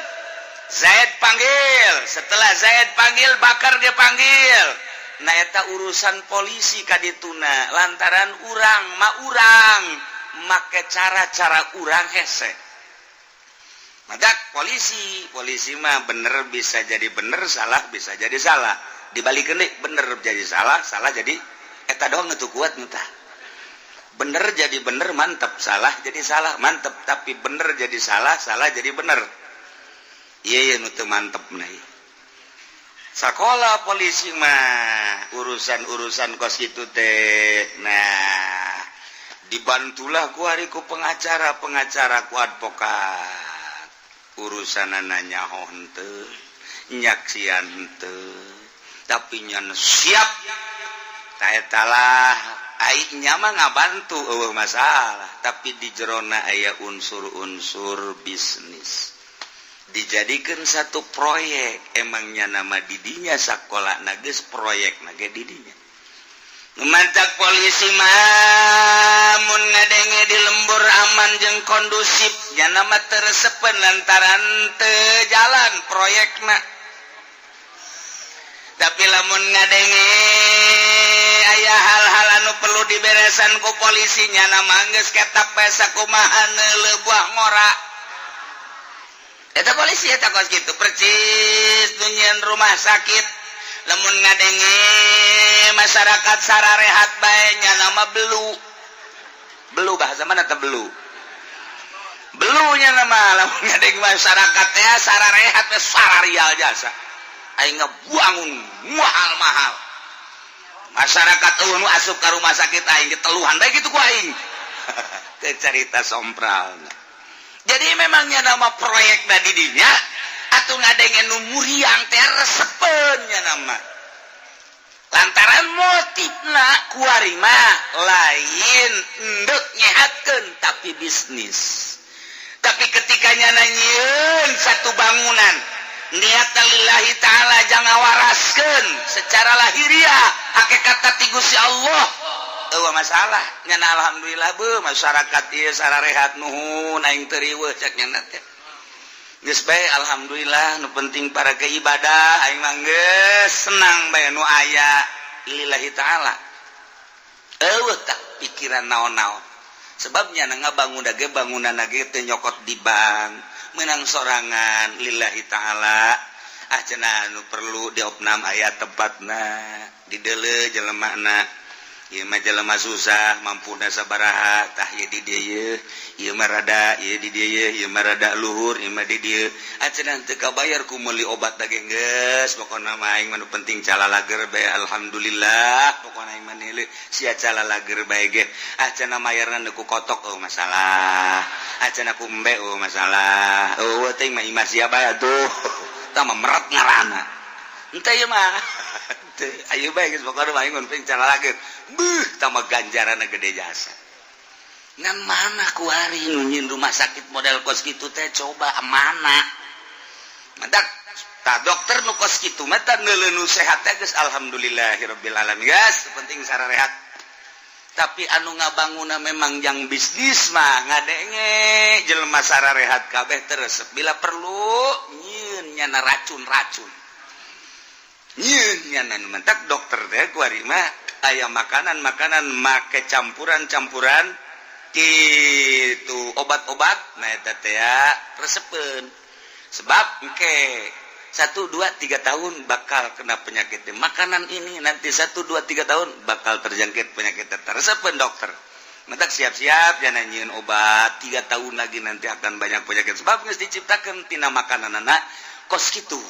Zaid panggil, setelah Zaid panggil, Bakar dia panggil. Nah, eta urusan polisi kadituna, lantaran urang ma urang make cara-cara urang hese. Maka polisi polisi mah bener bisa jadi bener, salah bisa jadi salah, dibalik deh, bener jadi salah, salah jadi eta doang itu kuat entah. Bener jadi bener mantep, salah jadi salah mantep, tapi bener jadi salah, salah jadi bener, iya iya, nu teu mantep. Nah, sekolah polisi mah urusan-urusan kos itu teh. Nah, dibantulah ku hari ku pengacara pengacara, ku advokat. Urusan nanya henteu, nyaksian henteu, tapi nyan siap. Talah, aingnya mah ngabantu euweuh masalah, tapi di jerona aya unsur-unsur bisnis, dijadikan satu proyek. Emangnya nama didinya sekolah nages proyek nage didinya. Mantak polisi mah mun ngadenge di lembur aman jeung kondusif, ya nama teresepen lantaran teu jalan proyekna. Tapi lamun ngadenge aya hal-hal anu perlu diberesan ku polisinya, nama geus ketap pesa kumaha buah ngora eta polisi. Eta kos gitu percis dunia rumah sakit. Lamun ngadenge masyarakat sararehat bae, nya nama belu belu, bahasa mana teh, belu belunya nama. Lamun ngadenge masyarakat teh sararehat teh sararial jasa, aing ngebuangun mahal mahal masyarakat eueuh nu asup ka rumah sakit aing diteluhan bae gitu ku aing ke cerita sompral. Jadi memangnya nama proyek da didinya atau ngadenge nu muriang teh resepeun nya nama, lantaran motifna kuari mah lain endek nyehatkeun, tapi bisnis. Tapi ketika nyieun satu bangunan niat lillahi ta'ala, jangan waraskeun secara lahiriah, hakikat ti Gusti Allah, euweuh masalah nyana. Alhamdulillah be masyarakat ieu sararehat, nuhun, aing teu riweuh cek nyana teh. Geus bae, alhamdulillah, nu penting para keibadah, aing mah geus senang bae nu aya lillahi ta'ala. Euweuh tak pikiran naon-naon, sebabnya na ngabangun ge bangunan ge teu nyokot di bank, menang sorangan lillahi ta'ala. Ah, cenah, nu perlu diopnam aya tempatna, dideuleu jelemana. Ieu mah jelema susah, mampuna sabaraha, tah ieu di dieu yeuh, ieu mah rada ieu di dieu yeuh, ieu mah rada luhur, ieu mah di dieu. Acenah teu kabayar ku meuli obat da ge, geus pokona mah aing mah nu penting calalager bae, alhamdulillah. Pokona aing mah nilai sia calalager bae ge. Ah, cenah mayarna ku kotok, oh masalah. Ah, cenah ku embe, oh masalah. Oh, teuing mah imah sia bae atuh. Tah mah meret ngaranna. Henteu ieu mah. Ayo bae geus, pokona mah aing mun penting calalager. Beuh, tambah ganjaran gede jasa. Ngan mana kuari nu nyieun rumah sakit model kos kitu teh, coba mana? Mantak tah dokter nu kos kitu mah tah neuleuh nu sehat teh geus alhamdulillahirabbil alamin, geus penting sararehat. Tapi anu ngabanguna memang yang bisnis mah ngadenge jelema sararehat kabeh terus bila perlu nyieun nyana racun-racun. Nyieun nyana nu mantak dokter teh kuari mah aya makanan-makanan make campuran-campuran gitu, obat-obat. Nah, eta teh ya resepeun, sebab engke 1, 2, 3 tahun bakal kena penyakit makanan ini, nanti 1, 2, 3 tahun bakal terjangkit penyakit. Resepeun dokter. Mentak siap-siap jangan nyieun obat 3 tahun lagi nanti akan banyak penyakit, sebab geus diciptakan tina makanan anak kos kitu.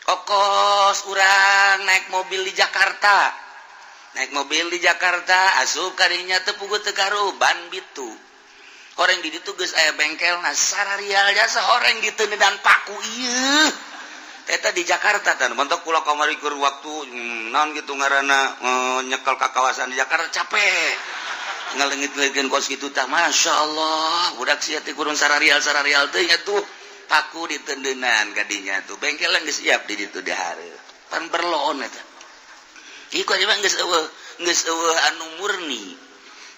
Kokos urang naik mobil di Jakarta, naik mobil di Jakarta asup kadinya teu puguh teu karu ban bitu horeng di ditu geus aya bengkel. Nah, sararial jasa horeng dan paku ieu eta di Jakarta. Dan bentuk kula kamari keur waktu naon gitu ngaranna, nyekel ka kawasan di Jakarta, capek ngalengit-lengitkeun kos kitu tah. Masya Allah, budak sia teh kurang sararial sararial teh nya tuh paku ditendenan kadinya tuh, bengkel geus siap di ditu di hareup pan berloon eta. Iku aja mah geus eueuh, geus eueuh anu murni.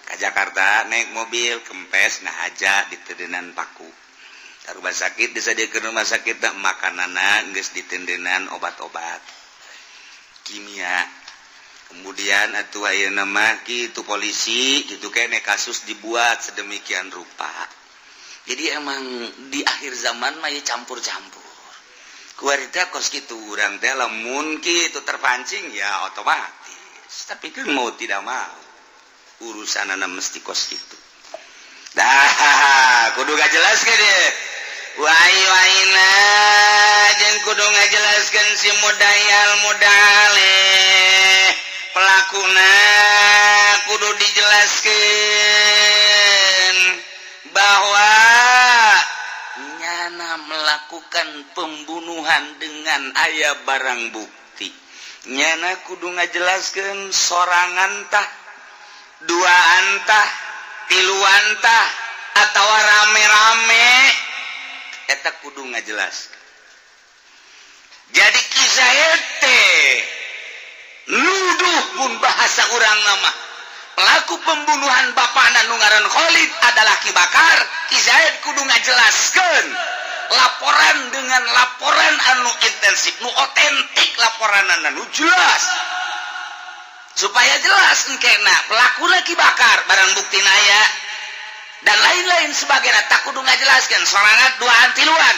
Ka Jakarta naik mobil kempes, nah aja ditendenan paku. Ka rumah sakit, disadiakeun rumah sakit tak makananna geus ditendenan obat-obat kimia. Kemudian atuh ayeuna mah kitu polisi gitu kene kasus dibuat sedemikian rupa. Jadi emang di akhir zaman mah ya campur-campur. Kuari teh kos kitu, urang teh lamun kitu terpancing ya otomatis. Tapi kan mau tidak mau urusanana mesti kos kitu. Dah kudu ngajelaskeun deh. Wai waina jeung kudu ngajelaskeun si mudayal mudale pelakuna, kudu dijelaskan bahwa nyana melakukan pembunuhan dengan aya barang bukti. Nyana kudu ngajelaskan sorangan tah, duaan tah, tiluan tah, atau rame-rame, eta kudu ngajelaskan. Jadi kisah teh nuduh pun bahasa urang nama pelaku pembunuhan bapakna nu ngaran Khalid adalah Ki Bakar. Ki Zaid kudu ngajelaskeun laporan dengan laporan anu intensif, nu otentik, laporan anu jelas, supaya jelas engkena pelaku Ki Bakar, barang bukti naya dan lain-lain sebagainya. Tak kudu ngajelaskeun sorangan, duaan, tiluan,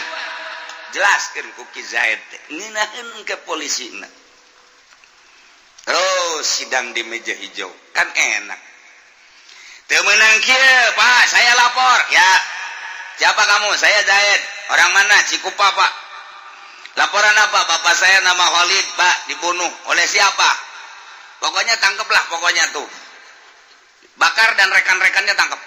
jelaskan ku Ki Zaid teh ngeunaheun ke polisi. Terus sidang di meja hijau kan enak. Teu meunang kieu, Pak, saya lapor. Ya. Siapa kamu? Saya Zaid. Orang mana? Cikupa, Pak. Laporan apa? Bapak saya nama Khalid, Pak, dibunuh. Oleh siapa? Pokoknya tangkeplah, pokoknya tuh. Bakar dan rekan-rekannya tangkap.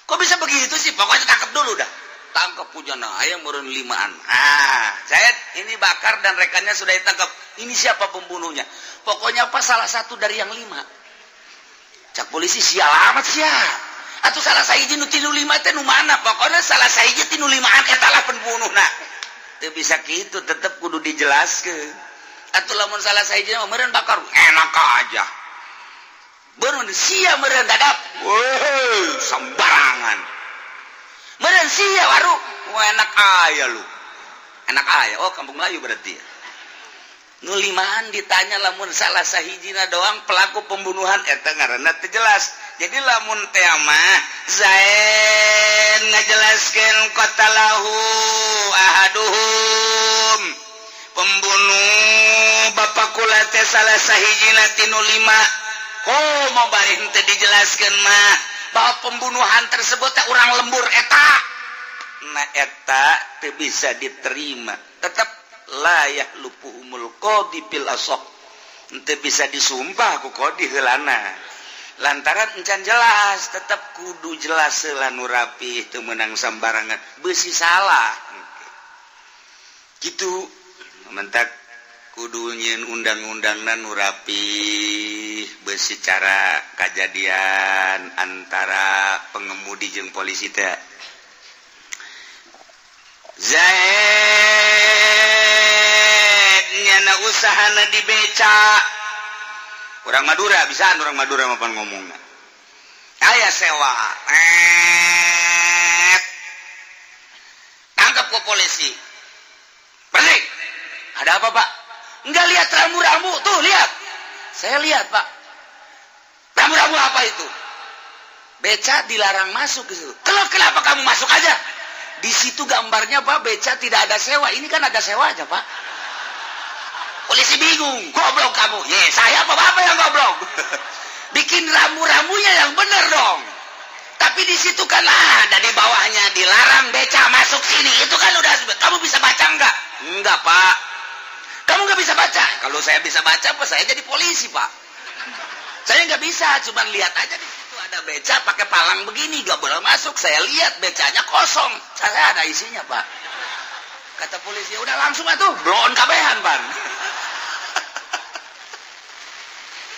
Kok bisa begitu sih? Pokoknya tangkap dulu dah. Tangkap pujana, ayam meureun limaan. Ah, Zaid, ini Bakar dan rekannya sudah ditangkap. Ini siapa pembunuhnya? Pokoknya apa salah satu dari yang lima. Cak polisi, sial amat sia. Atau salah sahiji nu tinu lima teh nu mana? Pokoknya salah sahiji tinu limaan eta lah pembunuhna. Teu bisa kitu, tetep kudu dijelaskeun. Atuh lamun salah sahiji mah meureun Bakar, enak aja. Beureun sia, meureun dadap. Woi, sembarangan. Meureun sia waru, wah, enak aja lu. Enak aja. Oh, kampung Melayu berarti ya. Nu limaan ditanya, lamun salah sahijina doang pelaku pembunuhan eta ngaranna teu jelas. Jadi lamun teh mah Zaid ngajelaskeun qatalahu ahaduhum, pembunuh bapak kula teh salah sahijina tinu lima. Komo bari henteu dijelaskeun mah bahwa pembunuhan tersebut teh urang lembur eta. Nah, eta teu bisa diterima. Tetap layak lupuhumul qadi bil asah. Henteu bisa disumpah ku qadi heulana. Lantaran encan jelas, tetap kudu jelas heula nu rapi, teu meunang sambarangan. Beusi salah. Gitu. Mentak kudu nyieun undang-undangna nu rapi, beusi cara kajadian antara pengemudi jeung polisi teh. Zaid nyana usahana di beca. Orang Madura bisa, orang Madura mapan ngomongna. Aya sewa. Tangkap ke polisi. Bersih. Ada apa, Pak? Enggak lihat rambu-rambu tuh, lihat. Saya lihat, Pak. Rambu-rambu apa itu? Beca dilarang masuk ke situ. Kalau kenapa kamu masuk aja? Di situ gambarnya, Pak, beca tidak ada sewa. Ini kan ada sewa aja, Pak. Polisi bingung, goblok kamu. Ye, saya apa bapak yang goblok? Bikin rambu-rambunya yang bener dong. Tapi di situ kan ada di bawahnya dilarang beca masuk sini. Itu kan udah, kamu bisa baca enggak? Enggak, Pak. Kamu nggak bisa baca? Kalau saya bisa baca, apa saya jadi polisi, Pak? Saya nggak bisa, cuman lihat aja di situ ada beca pakai palang begini, nggak boleh masuk. Saya lihat becanya kosong. Saya ada isinya, Pak. Kata polisi, udah langsung atuh, bloon kabehan, Pan.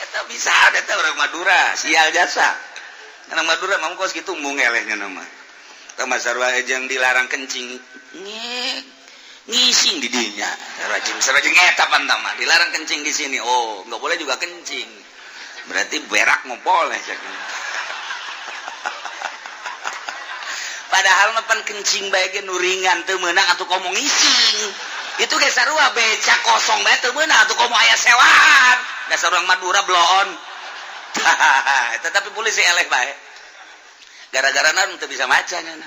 Eta bisa ada teh orang Madura, sial jasa. Orang Madura mau kos gitu mung elehnya nama. Tah sarua jeung dilarang kencing. Ngising di dinya. Sarua jeung eta pan mah, dilarang kencing di sini. Oh, nggak boleh juga kencing. Berarti berak mau boleh. Padahal mah pan kencing bae ge nu ringan teu meunang atuh komo ngising. Itu ge sarua beca kosong bae teu meunang atuh komo aya sewaan. Dasar orang Madura bloon. Tetapi polisi eleh bae. Gara-gara naon teu bisa maca nya.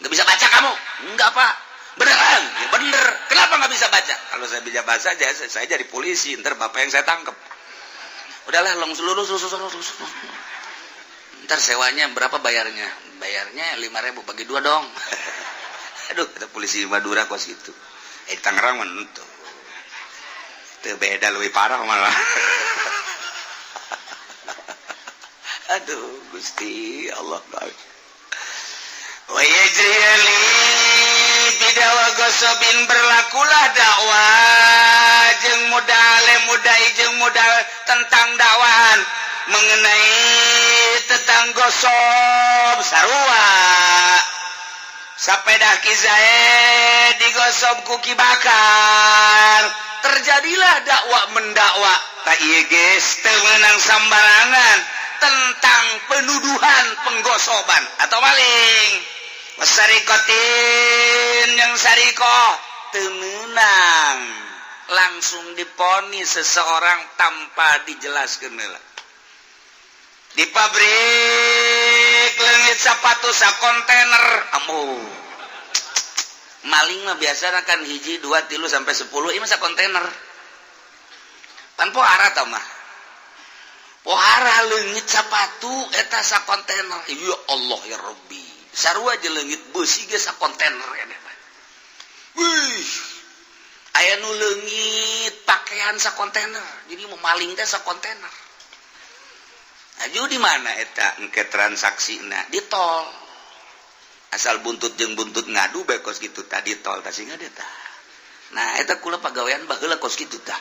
Nggak bisa baca kamu? Enggak, Pak. Beneran? Ya bener. Kenapa nggak bisa baca? Kalau saya bisa baca aja, saya jadi polisi, ntar bapak yang saya tangkep. Udahlah, langsung lurus, lurus, lurus, lurus. Ntar sewanya berapa bayarnya? Bayarnya 5.000 bagi 2 dong. Aduh, kata polisi Madura kos gitu. Tangerang mah henteu. Teu beda, lebih parah malah. Aduh, Gusti Allah. Wa yajri bidawa gosobin, berlakulah dakwah jeung modal mudai jeung modal tentang dakwaan mengenai tentang gosob sarua sepeda Ki Zaid digosob ku Ki Bakar, terjadilah dakwah mendakwa. Tak ieu geus teu meunang sambarangan tentang penuduhan penggosoban atau maling. Wasarikotin yang sariko teu meunang langsung diponis seseorang tanpa dijelaskeun heula. Di pabrik leungit sepatu sa kontainer, amu maling mah biasa kan hiji 2 3 sampai 10, ini mah kontainer pan pohara tah mah pohara leungit sepatu eta sa kontainer. Ya Allah ya Rabbi, sarua aja leungit beusi ge sa kontainer ya. Wih, aya nu leungit pakaian sa kontainer, jadi mau maling teh sa kontainer. Aju di mana eta engke transaksina di tol. Asal buntut jeung buntut ngadu bae kos kitu tah di tol tah sing tah. Nah, eta kula pagawean baheula kos kitu tah.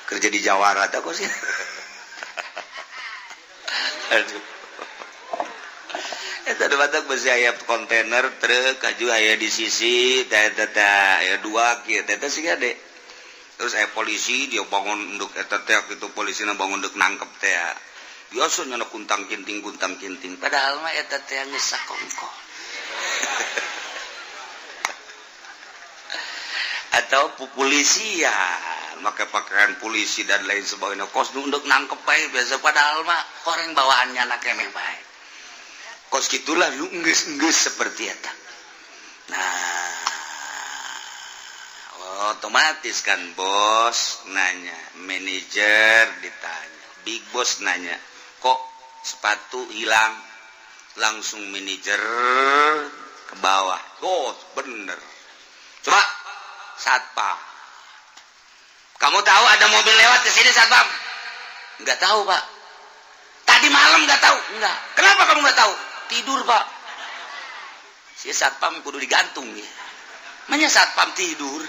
Kerja di Jawara tah kos. Aduh. Eta da batak beusi aya kontainer truk aju aya di sisi tah eta tah aya dua kieu teh teh sing gede. Terus aya polisi dia bangun nduk eta teh kitu, polisina bangun nduk nangkep teh. Biasa nyana kuntang kinting kuntang kinting, padahal mah eta teh geus sakongko. Atau polisi ya make pakaian polisi dan lain sebagainya kos nu nduk nangkep bae biasa, padahal mah orang bawaannya anak kemeh bae. Kos gitulah nu enggeus-enggeus seperti eta. Nah, otomatis kan bos nanya, manajer ditanya, Big Boss nanya, kok sepatu hilang? Langsung manajer ke bawah. Oh, bener. Coba satpam. Kamu tahu ada mobil lewat ke sini, satpam? Nggak tahu, Pak. Tadi malam nggak tahu? Nggak. Kenapa kamu nggak tahu? Tidur, Pak. Si satpam kudu digantung nih. Manya satpam tidur.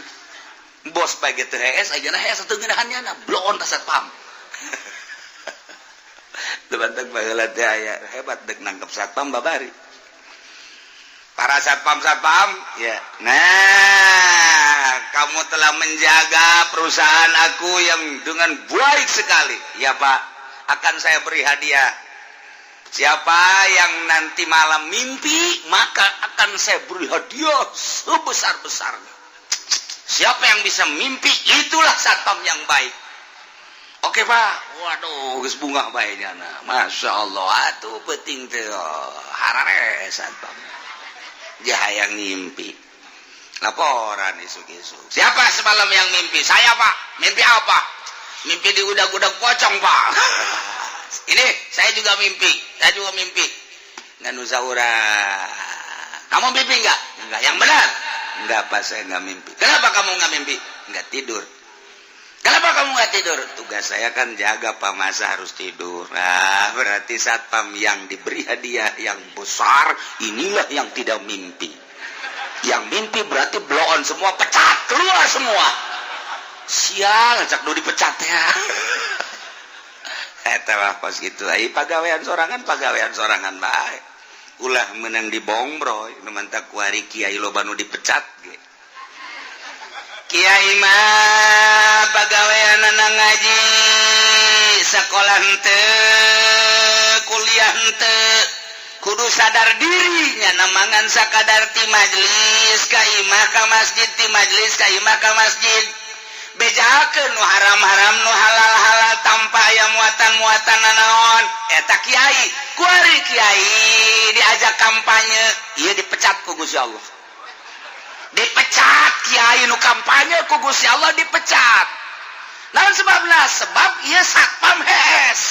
Bos bae teu hees aja, nah hees atuh ngeunahannya, nah bloon ka satpam. Teu banteng baheula teh aya hebat dek nangkep satpam babari. Para satpam-satpam ya. Nah, kamu telah menjaga perusahaan aku yang dengan baik sekali. Ya, Pak, akan saya beri hadiah. Siapa yang nanti malam mimpi, maka akan saya beri hadiah sebesar-besarnya. Siapa yang bisa mimpi, itulah satpam yang baik. Oke, Pak. Waduh, geus bungah bae nya. Masya Allah, atuh penting teh harare satpam. Dia yang ngimpi. Laporan isuk-isuk. Siapa semalam yang mimpi? Saya, Pak. Mimpi apa? Mimpi di udag-udag pocong, Pak. Ini saya juga mimpi. Saya juga mimpi. Nggak nusa urang. Kamu mimpi enggak? Enggak. Yang benar? Enggak, Pak, saya enggak mimpi. Kenapa kamu enggak mimpi? Enggak tidur. Kenapa kamu enggak tidur? Tugas saya kan jaga, Pak, masa harus tidur. Nah, berarti satpam yang diberi hadiah yang besar inilah yang tidak mimpi. Yang mimpi berarti bloon semua, pecat, keluar semua. Sial, cak nu dipecat ya. Eta mah kos kitu. Ai pagawean sorangan bae. Ulah menang dibongbroy, nu mantak kuari kiai loba nu dipecat ge. Kiai mah pagawean ngaji, sekolah henteu, kuliah henteu, kudu sadar diri nya, namangan sakadar ti majlis ka imah ka masjid, ti majlis ka imah ka masjid, bejakeun nu haram-haram, nu halal-halal, tanpa aya muatan-muatan nanaon. Eta kiai. Kuari kiai diajak kampanye, ieu dipecat ku Gusti Allah. Dipecat kiai nu kampanye ku Gusti Allah dipecat. Naon sebabna? Sebab ieu satpam hees.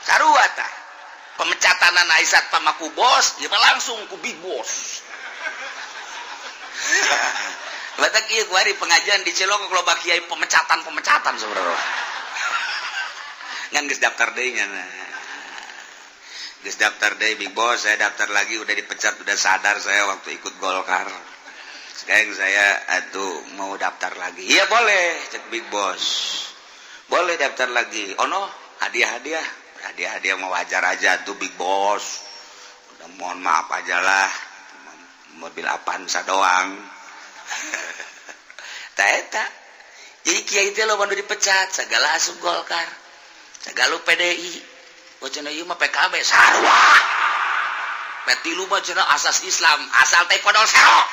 Sarua tah pemecatan ai satpam ku bos, ieu mah langsung ku big boss. Batak ieu kuari pengajian di Cilongok loba kiai pemecatan-pemecatan sebenarnya. Ngan geus daftar deui nya. Nah. Geus daftar deui, big boss, saya daftar lagi, udah dipecat, udah sadar saya waktu ikut Golkar. Sekarang saya atuh mau daftar lagi. Iya boleh, cek big boss. Boleh daftar lagi. Oh no, hadiah-hadiah. Hadiah-hadiah mau wajar aja tuh, big boss. Udah, mohon maaf aja lah. Mobil Avanza doang. Eta jadi kiai teh loba nu dipecat, segala asup Golkar, segala PDI. Oh, cenah ieu mah PKB sarua, P3 mah cenah asas Islam, asal teh kodol serok.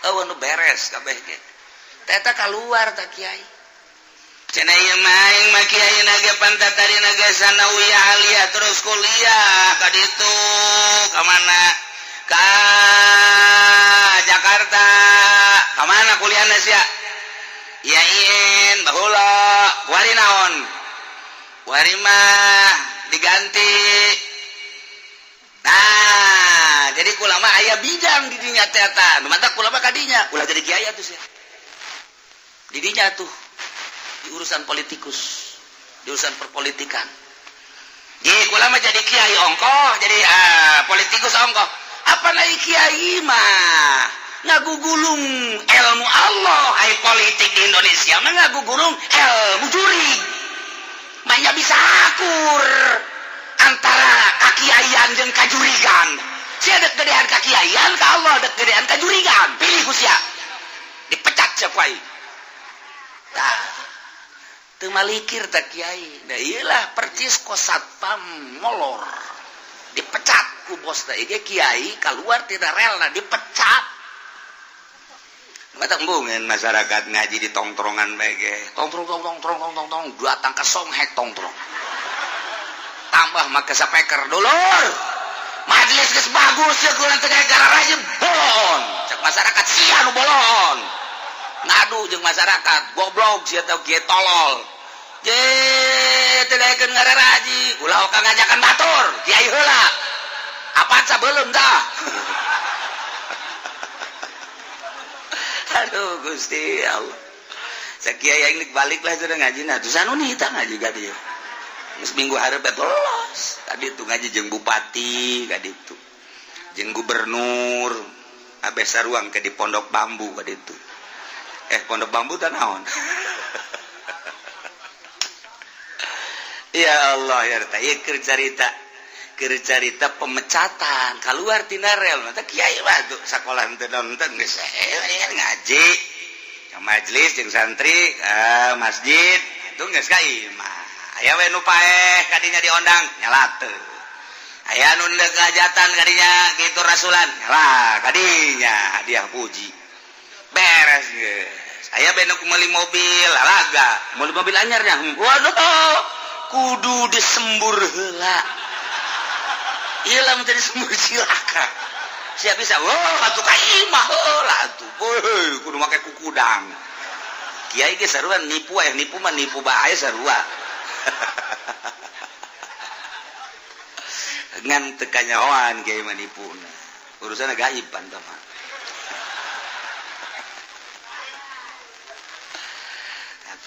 Eueuh nu beres kabeh ge. Teh eta keluar tak kiai. Cenah ieu mah aing mah kiai naga pantat tadi naga sanawiyah aliyah, terus kuliah ka ditu, ka mana? Ka Jakarta. Ka mana kuliahna sia? IAIN baheula. Kuari naon? Kuari mah diganti. Nah, jadi kulama aya bidang di dinya teh eta. Nu matak kulama kadinya ulah jadi kiai atuh sia. Di dinya tuh di urusan politikus, di urusan perpolitikan. Jadi kulama jadi kiai ongkoh, jadi politikus ongkoh. Apa naik kiai mah ngagugulung ilmu Allah, ai politik di Indonesia mah ngagugulung ilmu jurig. Banyak bisa akur antara kakiaian jeung kajurigan. Sia dek gedean kakiaian ka Allah, dek gedean kajurigan, pilih ku sia. Dipecat sia ku aing. Tah, teu malikir tak kiai. Nah, iyalah percis ko satpam molor. Dipecat ku bos teh ge kiai keluar tidak rela dipecat. Mata embungeun masyarakat ngaji di tongtrongan bae ge. Tongtrong tong tong tong tong tong tong datang ke songhek tongtrong. Tambah make speaker, dulur. Majelis geus bagus ya kurang teh gara aja bolon. Cek masyarakat sia nu bolon. Ngadu jeung masyarakat, goblok sia teh kieu tolol. Je Daekeun ngararaji, ulah ka ngajakan batur, kiai heula. Apaan sabelum tah? Aduh Gusti Allah. Sakiai aing balik lah sudah ngaji nah tuh anu kita ngaji ka dieu. Geus minggu hareup lolos. Tadi tuh ngaji jeung bupati ka ditu. Jeung gubernur abeh saruang ke di Pondok Bambu ka ditu. Pondok Bambu tah naon? Ya Allah ya teh ieu keur carita pemecatan keluar tina rel mata kiai mah tuh sakola henteu nonton geus ngaji ka majelis jeung santri masjid itu geus ka imah aya we nu paeh kadinya diondang nyalate aya nu deuk hajatan kadinya kitu rasulan nyala kadinya hadiah puji beres geus aya be nu meuli mobil lalaga meuli mobil anyarnya waduh kudu disembur heula ieu lamun teu disembur cilaka siap bisa wah atuh ka imah heula atuh heuh kudu make kukudang kiai ge sarua nipu aya nipu mah nipu bae sarua ngan teu kanyahoan kiai mah nipuna urusan gaib pan tah mah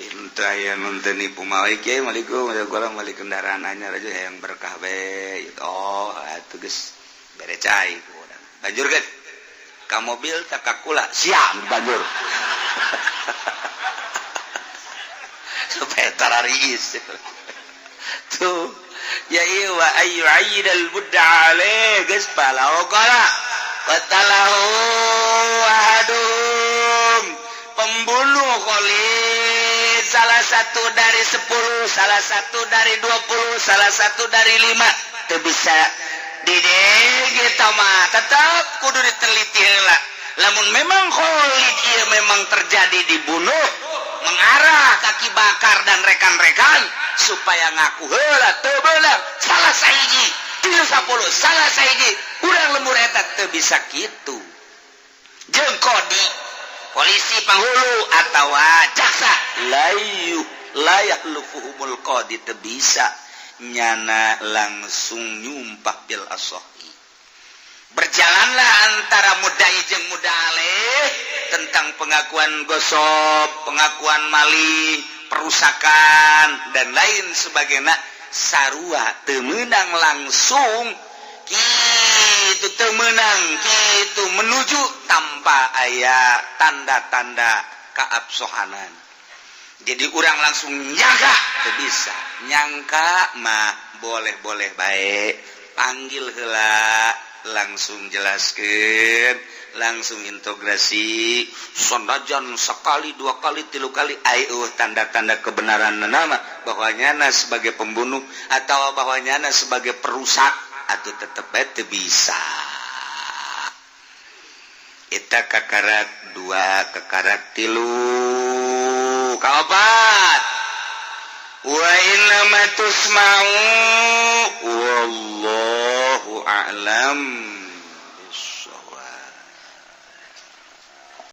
pintu aya nu teu nipu mah kiai malikum urang balik kendaraan anyar aja yang berkah we oh atuh geus bere cai ku urang banjur geus ka mobil tak ka kula siap banjur supaya tarariis tuh ya ieu wa ayu aidal budda alaih geus palau qala qatalahu ahadum pembunuh Khalid salah satu dari 10, salah satu dari 20, salah satu dari 5 teu bisa didege mah tetap kudu diteliti heula. Lamun memang Khalid ieu memang terjadi dibunuh mengarah kaki bakar dan rekan-rekan supaya ngaku heula teu beunang salah sahiji 10 salah sahiji urang lembur eta teu bisa kitu jeung kodi polisi panghulu atawa jaksa layu layak lufuhumul qadi teu bisa nyana langsung nyumpah bil asohi. Berjalanlah antara mudai jeung mudaleh tentang pengakuan gosop, pengakuan maling, perusakan dan lain sebagainya sarua teu meunang langsung kitu teu meunang kitu menuju tanpa aya tanda-tanda keabsohanan. Jadi urang langsung nyangka teu bisa nyangka mah boleh-boleh baik panggil heula langsung jelaskeun langsung integrasi sanajan sekali dua kali tilu kali ayo tanda-tanda kebenaran nama bahwa nyana sebagai pembunuh atau bahwa nyana sebagai perusak atau tetep bae teu bisa. Eta kakarak 2 kakarak 3 kaopat wa innama tusma'u wallahu a'lam.